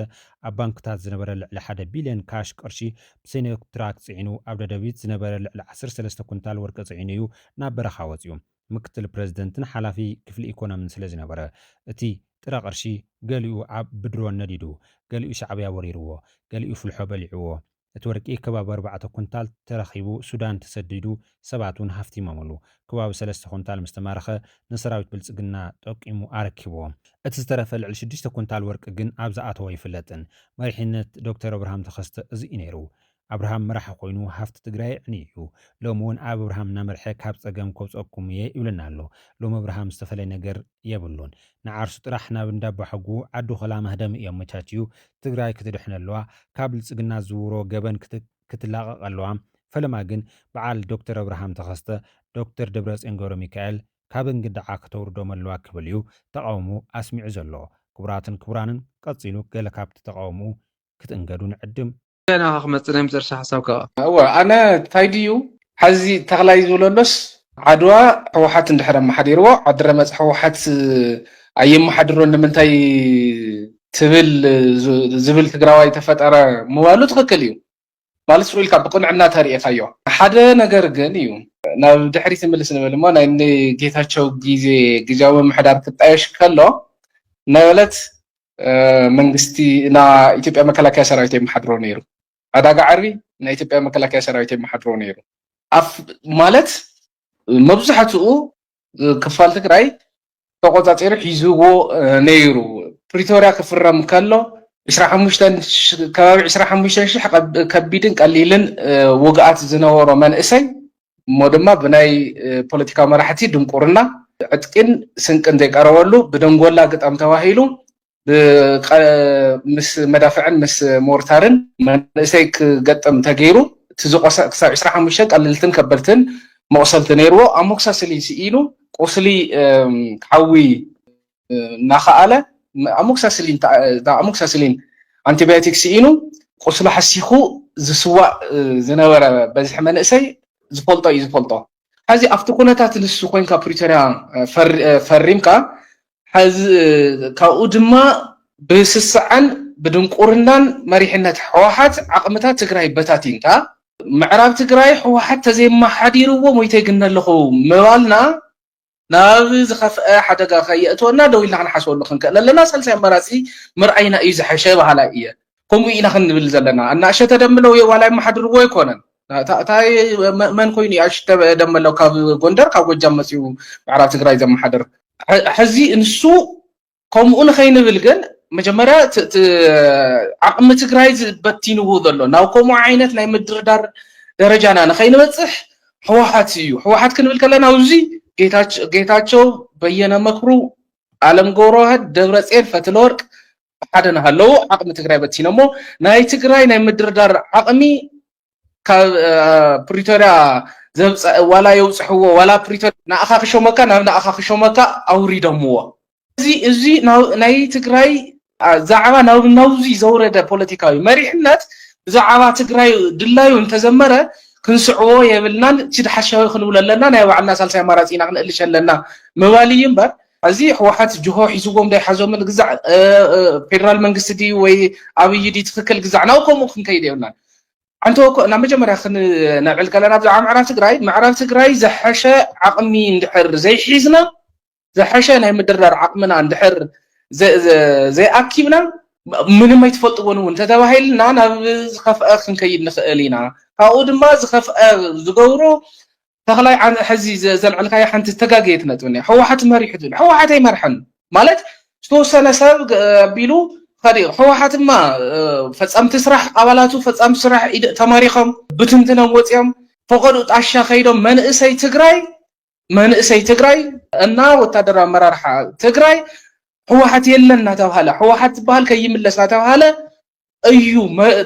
ኣብ ባንክታት ዝነበረ ልዕሊ ሓደ ቢልዮን ካሽ ቅርሺ ብሲኖትራክ ጽዒኑ ኣብ ደደቢት ዝነበረ ልዕሊ ዓሰርተ ሰለስተ ኩንታል ወርቂ ጽዒኑ እዩ ናብ በረኻ ወጺኡ። ምክትል ፕረዚደንትን ሓላፊ ክፍሊ ኢኮኖምን ስለ ዝነበረ እቲ ጥረ ቅርሺ ገሊኡ ኣብ ብድሮን ነዲዱ፣ ገሊኡ ሻዕብያ ወሪርዎ፣ ገሊኡ ፍልሖ በሊዕዎ። እቲ ወርቂ ከባቢ ኣርባዕተ ኩንታል ተረኺቡ ሱዳን ተሰዲዱ፣ ሰባት እውን ሃፍቲሞምሉ። ከባቢ ሰለስተ ኩንታል ምስ ተማረኸ ንሰራዊት ብልጽግና ጠቂሙ ኣረኪብዎ። እቲ ዝተረፈ ልዕሊ ሽዱሽተ ኩንታል ወርቂ ግን ኣብ ዝኣተወ ኣይፍለጥን። መሪሕነት ዶክተር ኣብርሃም ተኸስተ እዚ እዩ ነይሩ። ኣብርሃም መራሒ ኮይኑ ሃፍቲ ትግራይ የዕንዩ እዩ። ሎሚ እውን ኣብ ኣብርሃም እናመርሐ ካብ ጸገም ከውፀኩም እየ ይብለና ኣሎ። ሎሚ ኣብርሃም ዝተፈለየ ነገር የብሉን። ንዓርሱ ጥራሕ ናብ እንዳባሐጉ ዓዱ ኸላ ማህደም እዩ ኣመቻችዩ ትግራይ ክትድሕን ኣለዋ፣ ካብ ብልጽግና ዝውሮ ገበን ክት- ክትላቐቕ ኣለዋ። ፈለማ ግን በዓል ዶክተር ኣብርሃም ተኸስተ ዶክተር ደብረፅዮን ገብረ ሚካኤል ካብ እንግዳዓ ከተውርዶም ኣለዋ ክብል እዩ ተቃውሞ ኣስሚዑ ዘሎ። ክቡራትን ክቡራንን ቀፂሉ ገለ ካብቲ ተቃውሞኡ ክትእንገዱ ንዕድም። ናኻ ክመፅእ ናይ መጨረሻ ሓሳብካ። እወ ኣነ እንታይ ድዩ ሓዚ ተኽላይ ዝብለሎስ ዓድዋ ህወሓት እንድሕር ኣመሓዲርዎ ዓዲ ረመፅ ህወሓት ኣየመሓድሮን ንምንታይ ትብል ዝ- ዝብል ትግራዋይ ተፈጠረ ምባሉ ትኽክል እዩ። ማለት ስቕ ኢልካ ብቕንዕና ተርእየካዮ ሓደ ነገር ግን እዩ። ናብ ድሕሪት ምልስ ንብል እሞ ናይ ጌታቸው ግዜ ግዜያዊ ምምሕዳር ክጣየሽ ከሎ ናይ ዕለት መንግስቲ ና ኢትዮጵያ መከላከያ ሰራዊት የመሓድሮ ነይሩ። ዕዳጋ ዓርቢ ናይ ኢትዮጵያ መከላከያ ሰራዊት የመሓድሮ ነይሩ። ኣፍ ማለት መብዛሕትኡ ክፋል ትግራይ ተቆፃፂሩ ሒዝዎ ነይሩ። ፕሪቶሪያ ክፍረም ከሎ ዕስራ ሓሙሽተ ከባቢ ዕስራ ሓሙሽተ ሽሕ ከቢድን ቀሊልን ውግኣት ዝነበሮ መንእሰይ እሞ ድማ ብናይ ፖለቲካ መራሕቲ ድንቁርና ዕጥቂን ስንቅን ዘይቀረበሉ ብደንጎላ ግጠም ተባሂሉ ምስ መዳፍዕን ምስ ሞርታርን መንእሰይ ክገጥም ተገይሩ እቲ ዝቆሰ ክሳብ ዕስራ ሓሙሽተ ቀለልትን ከበድትን መቑሰልቲ ነይርዎ። ኣሞክሳስሊን ስኢኑ ቁስሊ ሓዊ እናኸኣለ ኣሞክሳስሊን ኣሞክሳስሊን ኣንቲባዮቲክ ስኢኑ ቁስሉ ሓሲኹ ዝስዋእ ዝነበረ በዝሒ መንእሰይ ዝፈልጦ እዩ ዝፈልጦ። ሕዚ ኣብቲ ኩነታት ንሱ ኮይንካ ፕሪቶርያ ፈሪምካ ሕዚ ካብኡ ድማ ብስስዐን ብድንቁርናን መሪሕነት ህወሓት ዓቕምታት ትግራይ በታቲንካ ምዕራብ ትግራይ ህወሓት ተዘይመሓዲርዎ ሞይተ ይግነ ኣለኹ ምባልና ናብ ዝኸፍአ ሓደጋ ከየእትወና ደው ኢልና ክንሓስበሉ ክንክእል ኣለና። ሳልሳይ ኣማራፂ ምርኣይና እዩ ዝሐሸ በሃላይ እየ። ከምኡ ኢና ክንብል ዘለና። ኣናእሸተ ደምለው ዋላ ይመሓድርዎ ኣይኮነን። እታ መን ኮይኑ ኣሽተ ደመለው ካብ ጎንደር ካብ ጎጃም መፅኡ ምዕራብ ትግራይ ዘመሓድር ሕዚ ንሱ ከምኡ ንኸይንብል ግን መጀመርያ ዓቕሚ ትግራይ ዝበቲንዎ ዘሎ ናብ ከምኡ ዓይነት ናይ ምድርዳር ደረጃና ንኸይንበፅሕ ህወሓት እዩ። ህወሓት ክንብል ከለና ኣብዚ ጌታቸው በየነ መክሩ ኣለም ገብረዋህድ ደብረፅዮን ፈትለወርቅ ሓደ ናሃለዉ ዓቕሚ ትግራይ በቲኖሞ ናይ ትግራይ ናይ ምድርዳር ዓቕሚ ካብ ፕሪቶርያ ዘብፀ ዋላ የውፅሕዎ ዋላ ፕሪቶርያ ንኣኻ ክሾመካ ናብ ንኣኻ ክሾመካ ኣውሪዶምዎ። እዚ እዚ ናይ ትግራይ ዛዕባ ናብ ናውዚ ዘውረደ ፖለቲካዊ መሪሕነት ብዛዕባ ትግራይ ድላዩ እንተዘመረ ክንስዕዎ የብልናን። እቲ ድሓሻዊ ክንብሎ ኣለና ናይ ባዕልና ሳልሳይ ኣማራፂ ኢና ክንእልሽ ኣለና ምባል እዩ እምበር እዚ ህወሓት ጅሆ ሒዝዎም ዶ ይሓዞምን ግዛዕ ፌደራል መንግስቲ ድዩ ወይ ኣብይ ድዩ ትኽክል ግዛዕ ናብ ከምኡ ክንከይድ የብልናን። ኣንተ እኮ ናብ መጀመርያ ክንነብዕል ከለና ብዛዕባ ምዕራብ ትግራይ ምዕራብ ትግራይ ዝሐሸ ዓቕሚ እንድሕር ዘይሒዝና ዝሐሸ ናይ ምድርዳር ዓቕምና እንድሕር ዘይኣኪብና ምንም ኣይትፈልጥዎን እውን እንተተባሂልና ናብ ዝኸፍአ ክንከይድ ንኽእል ኢና። ካብኡ ድማ ዝኸፍአ ዝገብሩ ተኽላይ ሕዚ ዘልዕልካዮ ሓንቲ ዝተጋገየት ነጥቢ እኒኣ። ህወሓት መሪሑ ዝብል ህወሓት ኣይመርሐን ማለት ዝተወሰነ ሰብ ኣቢሉ ኸዲ ህወሓትማ ፈፀምቲ ስራሕ ኣባላቱ ፈፀምቲ ስራሕ ተማሪኾም ብትንትኖም ወፂኦም ፈቐዱ ጣሻ ከይዶም መንእሰይ ትግራይ መንእሰይ ትግራይ እና ወታደራዊ ኣመራርሓ ትግራይ ህወሓት የለን እናተባሃለ ህወሓት ዝበሃል ከይምለስ እናተባሃለ እዩ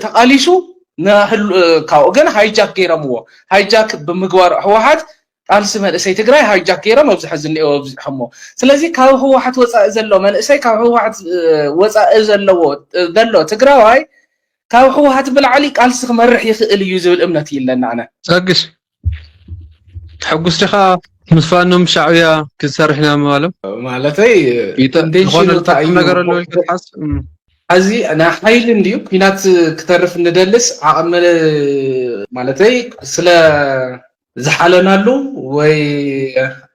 ተቃሊሱ ካብኡ ግን ሃይጃክ ገይሮምዎ ሃይጃክ ብምግባር ህወሓት ቃልሲ መንእሰይ ትግራይ ሃይጃክ ገይሮም ኣብዚ ሕዚ እኒኦ ኣብዚሖሞ። ስለዚ ካብ ህወሓት ወፃኢ ዘሎ መንእሰይ፣ ካብ ህወሓት ወፃኢ ዘለዎ ዘሎ ትግራዋይ ካብ ህወሓት ብላዕሊ ቃልሲ ክመርሕ ይኽእል እዩ ዝብል እምነት እዩ ኣለና። ኣነ ጸግሽ፣ ትሕጉስ ዲኻ? ምስ ፋኖ ምስ ሻዕብያ ክንሰርሕ ኢና ምባሎም? ማለተይ ዝኾነ ነገር ኣሎ ኢልካ ትሓስብ? እዚ ናይ ሓይሊ እንድዩ። ኲናት ክተርፍ እንደልስ ዓቕሚ ማለተይ ስለ ዝሓለናሉ ወይ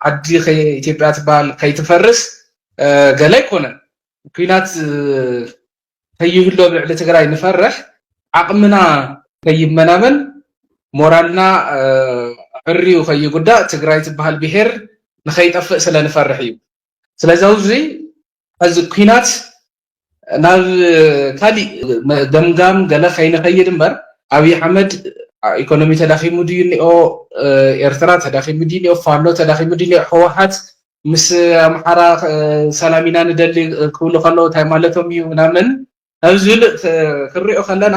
ዓዲ ኢትዮጵያ ትበሃል ከይትፈርስ ገለ ኣይኮነን። ኲናት ከይህሉ ኣብ ልዕሊ ትግራይ ንፈርሕ፣ ዓቕምና ከይመናመን፣ ሞራልና ዕርዩ ከይጉዳእ፣ ትግራይ ትበሃል ብሄር ንኸይጠፍእ ስለ ንፈርሕ እዩ። ስለዚ ኣብዚ ሕዚ ኲናት ናብ ካሊእ ገምጋም ገለ ከይንኸይድ እምበር፣ ኣብይ ኣሕመድ ኢኮኖሚ ተዳኺሙ ድዩ እኒኦ፣ ኤርትራ ተዳኺሙ ድዩ እኒኦ፣ ፋኖ ተዳኺሙ ድዩ እኒኦ፣ ህወሓት ምስ ኣምሓራ ሰላም ኢና ንደሊ ክብሉ ከለዉ እንታይ ማለቶም እዩ ምናምን ኣብ ዝብል ክንሪኦ ከለና፣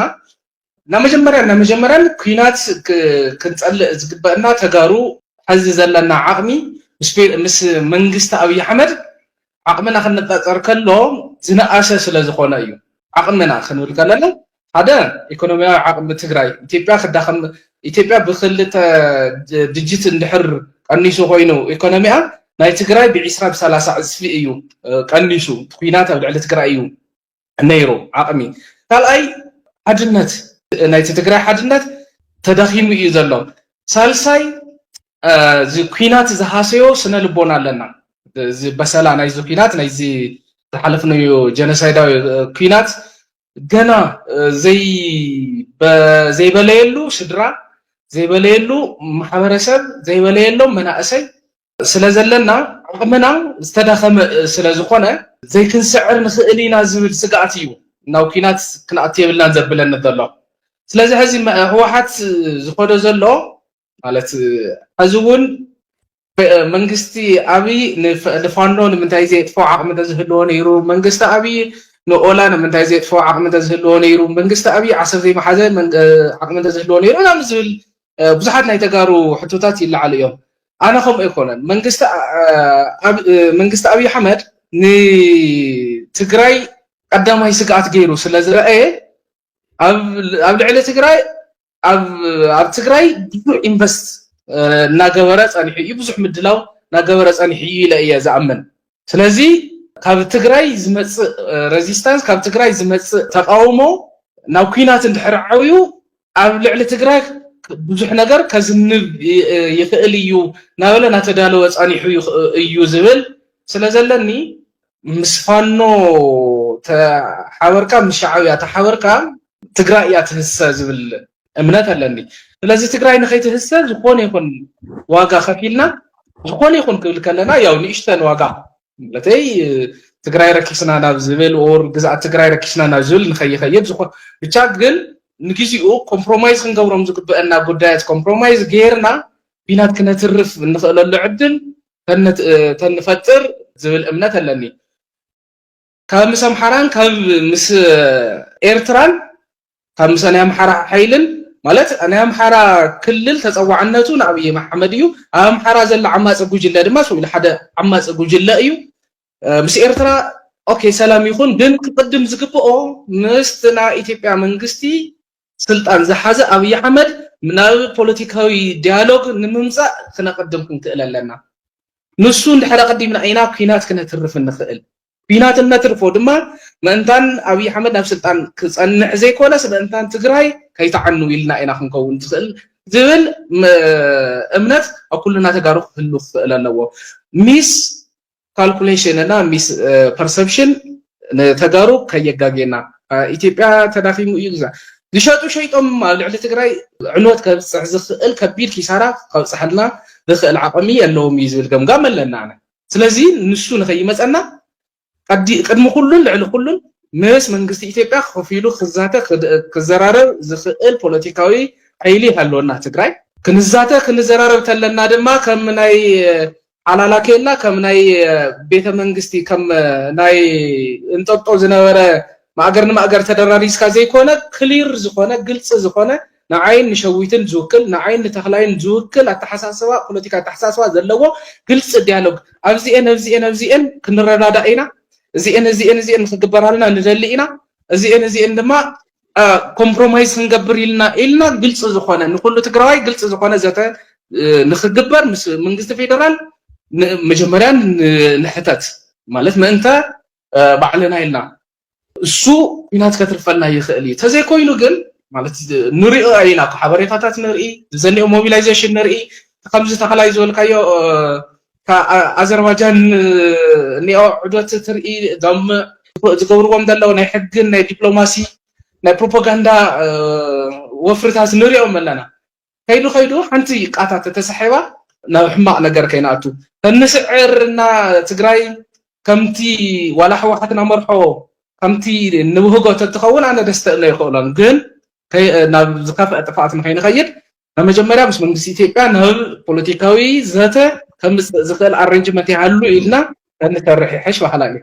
ናብ መጀመርያ ናብ መጀመርያን ኲናት ክንፀልእ ዝግበእና ተጋሩ፣ ሕዚ ዘለና ዓቕሚ ምስ መንግስቲ ኣብይ ኣሕመድ ዓቕምና ክንነፃፀር ከሎ ዝነኣሰ ስለ ዝኾነ እዩ። ዓቕምና ክንብል ከለና ሓደ ኢኮኖሚያዊ ዓቕሚ ትግራይ፣ ኢትዮጵያ ክዳኸም፣ ኢትዮጵያ ብክልተ ድጅት እንድሕር ቀኒሱ ኮይኑ ኢኮኖሚኣ፣ ናይ ትግራይ ብዒስራ ብሰላሳ ዕፅፊ እዩ ቀኒሱ። ኲናት ኣብ ልዕሊ ትግራይ እዩ ነይሩ ዓቕሚ። ካልኣይ ሓድነት ናይቲ ትግራይ ሓድነት ተዳኺሙ እዩ ዘሎ። ሳልሳይ እዚ ኲናት ዝሃሰዮ ስነ ልቦና ኣለና። እዚ በሰላ ናይዚ ኲናት፣ ናይዚ ዝሓለፍናዮ ጀኖሳይዳዊ ኲናት ገና ዘይበለየሉ ስድራ፣ ዘይበለየሉ ማሕበረሰብ፣ ዘይበለየሎም መናእሰይ ስለ ዘለና ዓቕምና ዝተዳኸመ ስለ ዝኾነ ዘይክንስዕር ንኽእል ኢና ዝብል ስግኣት እዩ ናብ ኲናት ክንኣቱ የብልናን ዘብለኒ ዘሎ። ስለዚ ሕዚ ህወሓት ዝኸዶ ዘሎ ማለት ሕዚ እውን መንግስቲ ኣብይ ንፋኖ ንምንታይ ዘየጥፍኦ ዓቕሚ እንተዝህልዎ ነይሩ፣ መንግስቲ ኣብይ ንኦላ ንምንታይ ዘየጥፍኦ ዓቕሚ እንተዝህልዎ ነይሩ፣ መንግስቲ ኣብይ ዓሰብ ዘይመሓዘ ዓቕሚ እንተዝህልዎ ነይሩ ናብ ዝብል ብዙሓት ናይ ተጋሩ ሕቶታት ይለዓሉ እዮም። ኣነ ከምኡ ኣይኮነን። መንግስቲ ኣብይ ኣሕመድ ንትግራይ ቀዳማይ ስግኣት ገይሩ ስለ ዝረኣየ ኣብ ልዕሊ ትግራይ ኣብ ትግራይ ብዙሕ ኢንቨስት እናገበረ ፀኒሑ እዩ፣ ብዙሕ ምድላው እናገበረ ፀኒሑ እዩ ኢለ እየ ዝኣምን። ስለዚ ካብ ትግራይ ዝመፅእ ሬዚስታንስ፣ ካብ ትግራይ ዝመፅእ ተቃውሞ ናብ ኲናት እንድሕር ዓብዩ ኣብ ልዕሊ ትግራይ ብዙሕ ነገር ከዝንብ ይኽእል እዩ እናበለ እናተዳለወ ፀኒሑ እዩ ዝብል ስለ ዘለኒ ምስ ፋኖ ተሓበርካ ምስ ሻዕብያ ተሓበርካ ትግራይ እያ ትህሰ ዝብል እምነት ኣለኒ። ስለዚ ትግራይ ንኸይትህሰ ዝኾነ ይኹን ዋጋ ከፊልና፣ ዝኾነ ይኹን ክብል ከለና ያው ንእሽተን ዋጋ ማለተይ ትግራይ ረኪስና ናብ ዝብል ኦር ግዝኣት ትግራይ ረኪስና ናብ ዝብል ንኸይኸይድ ዝኾ ብቻ ግን ንግዚኡ ኮምፕሮማይዝ ክንገብሮም ዝግበአና ጉዳያት ኮምፕሮማይዝ ገይርና ኲናት ክነትርፍ እንኽእለሉ ዕድል ተንፈጥር ዝብል እምነት ኣለኒ። ካብ ምስ ኣምሓራን ካብ ምስ ኤርትራን ካብ ምስ ናይ ኣምሓራ ሓይልን ማለት ናይ ኣምሓራ ክልል ተፀዋዕነቱ ንኣብይ ኣሕመድ እዩ። ኣብ ኣምሓራ ዘሎ ዓማፂ ጉጅለ ድማ ስው ኢሉ ሓደ ዓማፂ ጉጅለ እዩ። ምስ ኤርትራ ኦኬ ሰላም ይኹን፣ ግን ክቕድም ዝግብኦ ምስቲ ናይ ኢትዮጵያ መንግስቲ ስልጣን ዝሓዘ ኣብይ ኣሕመድ ናብ ፖለቲካዊ ዲያሎግ ንምምፃእ ክነቕድም ክንክእል ኣለና። ንሱ እንድሕር ኣቐዲምና ኢና ኲናት ክነትርፍ እንኽእል። ኲናት እነትርፎ ድማ ምእንታን ኣብይ ኣሕመድ ናብ ስልጣን ክፀንሕ ዘይኮነስ ምእንታን ትግራይ ከይተዓኑ ኢልና ኢና ክንከውን ትኽእል ዝብል እምነት ኣብ ኩልና ተጋሩ ክህሉ ክኽእል ኣለዎ። ሚስ ካልኩሌሽን እና ሚስ ፐርሰፕሽን ንተጋሩ ከየጋጌና። ኢትዮጵያ ተዳኺሙ እዩ ግዛ ዝሸጡ ሸይጦም ኣብ ልዕሊ ትግራይ ዕንወት ከብፅሕ ዝኽእል ከቢድ ኪሳራ ከብፅሐልና ዝኽእል ዓቕሚ የለዎም እዩ ዝብል ገምጋም ኣለና። ኣነ ስለዚ ንሱ ንኸይመፀና ቅድሚ ኩሉን ልዕሊ ኩሉን ምስ መንግስቲ ኢትዮጵያ ኮፍ ኢሉ ክዛተ ክዘራረብ ዝኽእል ፖለቲካዊ ሓይሊ ይሃልወና ትግራይ። ክንዛተ ክንዘራረብ ተለና ድማ ከም ናይ ሓላላ ኬላ ከም ናይ ቤተ መንግስቲ ከም ናይ እንጠጦ ዝነበረ ማእገር ንማእገር ተደራሪዝካ ዘይኮነ ክሊር ዝኾነ ግልፂ ዝኾነ ንዓይን ንሸዊትን ዝውክል፣ ንዓይን ንተኽላይን ዝውክል ኣተሓሳስባ፣ ፖለቲካ ኣተሓሳስባ ዘለዎ ግልፂ ዲያሎግ። ኣብዚኤን ኣብዚኤን ኣብዚኤን ክንረዳዳእ ኢና፣ እዚኤን እዚኤን እዚኤን ንክግበራልና ንደሊ ኢና፣ እዚኤን እዚኤን ድማ ኮምፕሮማይዝ ክንገብር ኢልና ኢልና ግልፂ ዝኾነ፣ ንኩሉ ትግራዋይ ግልፂ ዝኾነ ዘተ ንክግበር ምስ መንግስቲ ፌደራል መጀመርያ ንሕተት፣ ማለት ምእንተ ባዕልና ኢልና። እሱ ኩናት ከትርፈልና ይኽእል እዩ። ተዘይኮይኑ ግን ማለት ንሪኦ ኢና፣ ሓበሬታታት ንርኢ፣ ዘኒኦ ሞቢላይዜሽን ንርኢ። ከምዚ ተኽላይ ዝበልካዮ ኣዘርባጃን እኒኦ ዕዶት ትርኢ፣ ዞም ዝገብርዎም ዘለዉ ናይ ሕግን ናይ ዲፕሎማሲ ናይ ፕሮፓጋንዳ ወፍርታት ንሪኦም ኣለና። ከይዱ ከይዱ ሓንቲ ቃታ ተተሳሒባ ናብ ሕማቕ ነገር ከይንኣቱ፣ ከንስዕር እና ትግራይ ከምቲ ዋላ ህወሓት ናመርሖ ከምቲ ንብህጎ ተትኸውን ኣነ ደስ ተእሎ ይኽእሎን፣ ግን ናብ ዝኸፍአ ጥፍኣት ንኸይንኸይድ መጀመርያ ምስ መንግስቲ ኢትዮጵያ ናብ ፖለቲካዊ ዘተ ከምፅእ ዝኽእል ኣረንጅመንት ይሃሉ ኢልና ከንሰርሕ ይሕሽ በሃላ እዩ።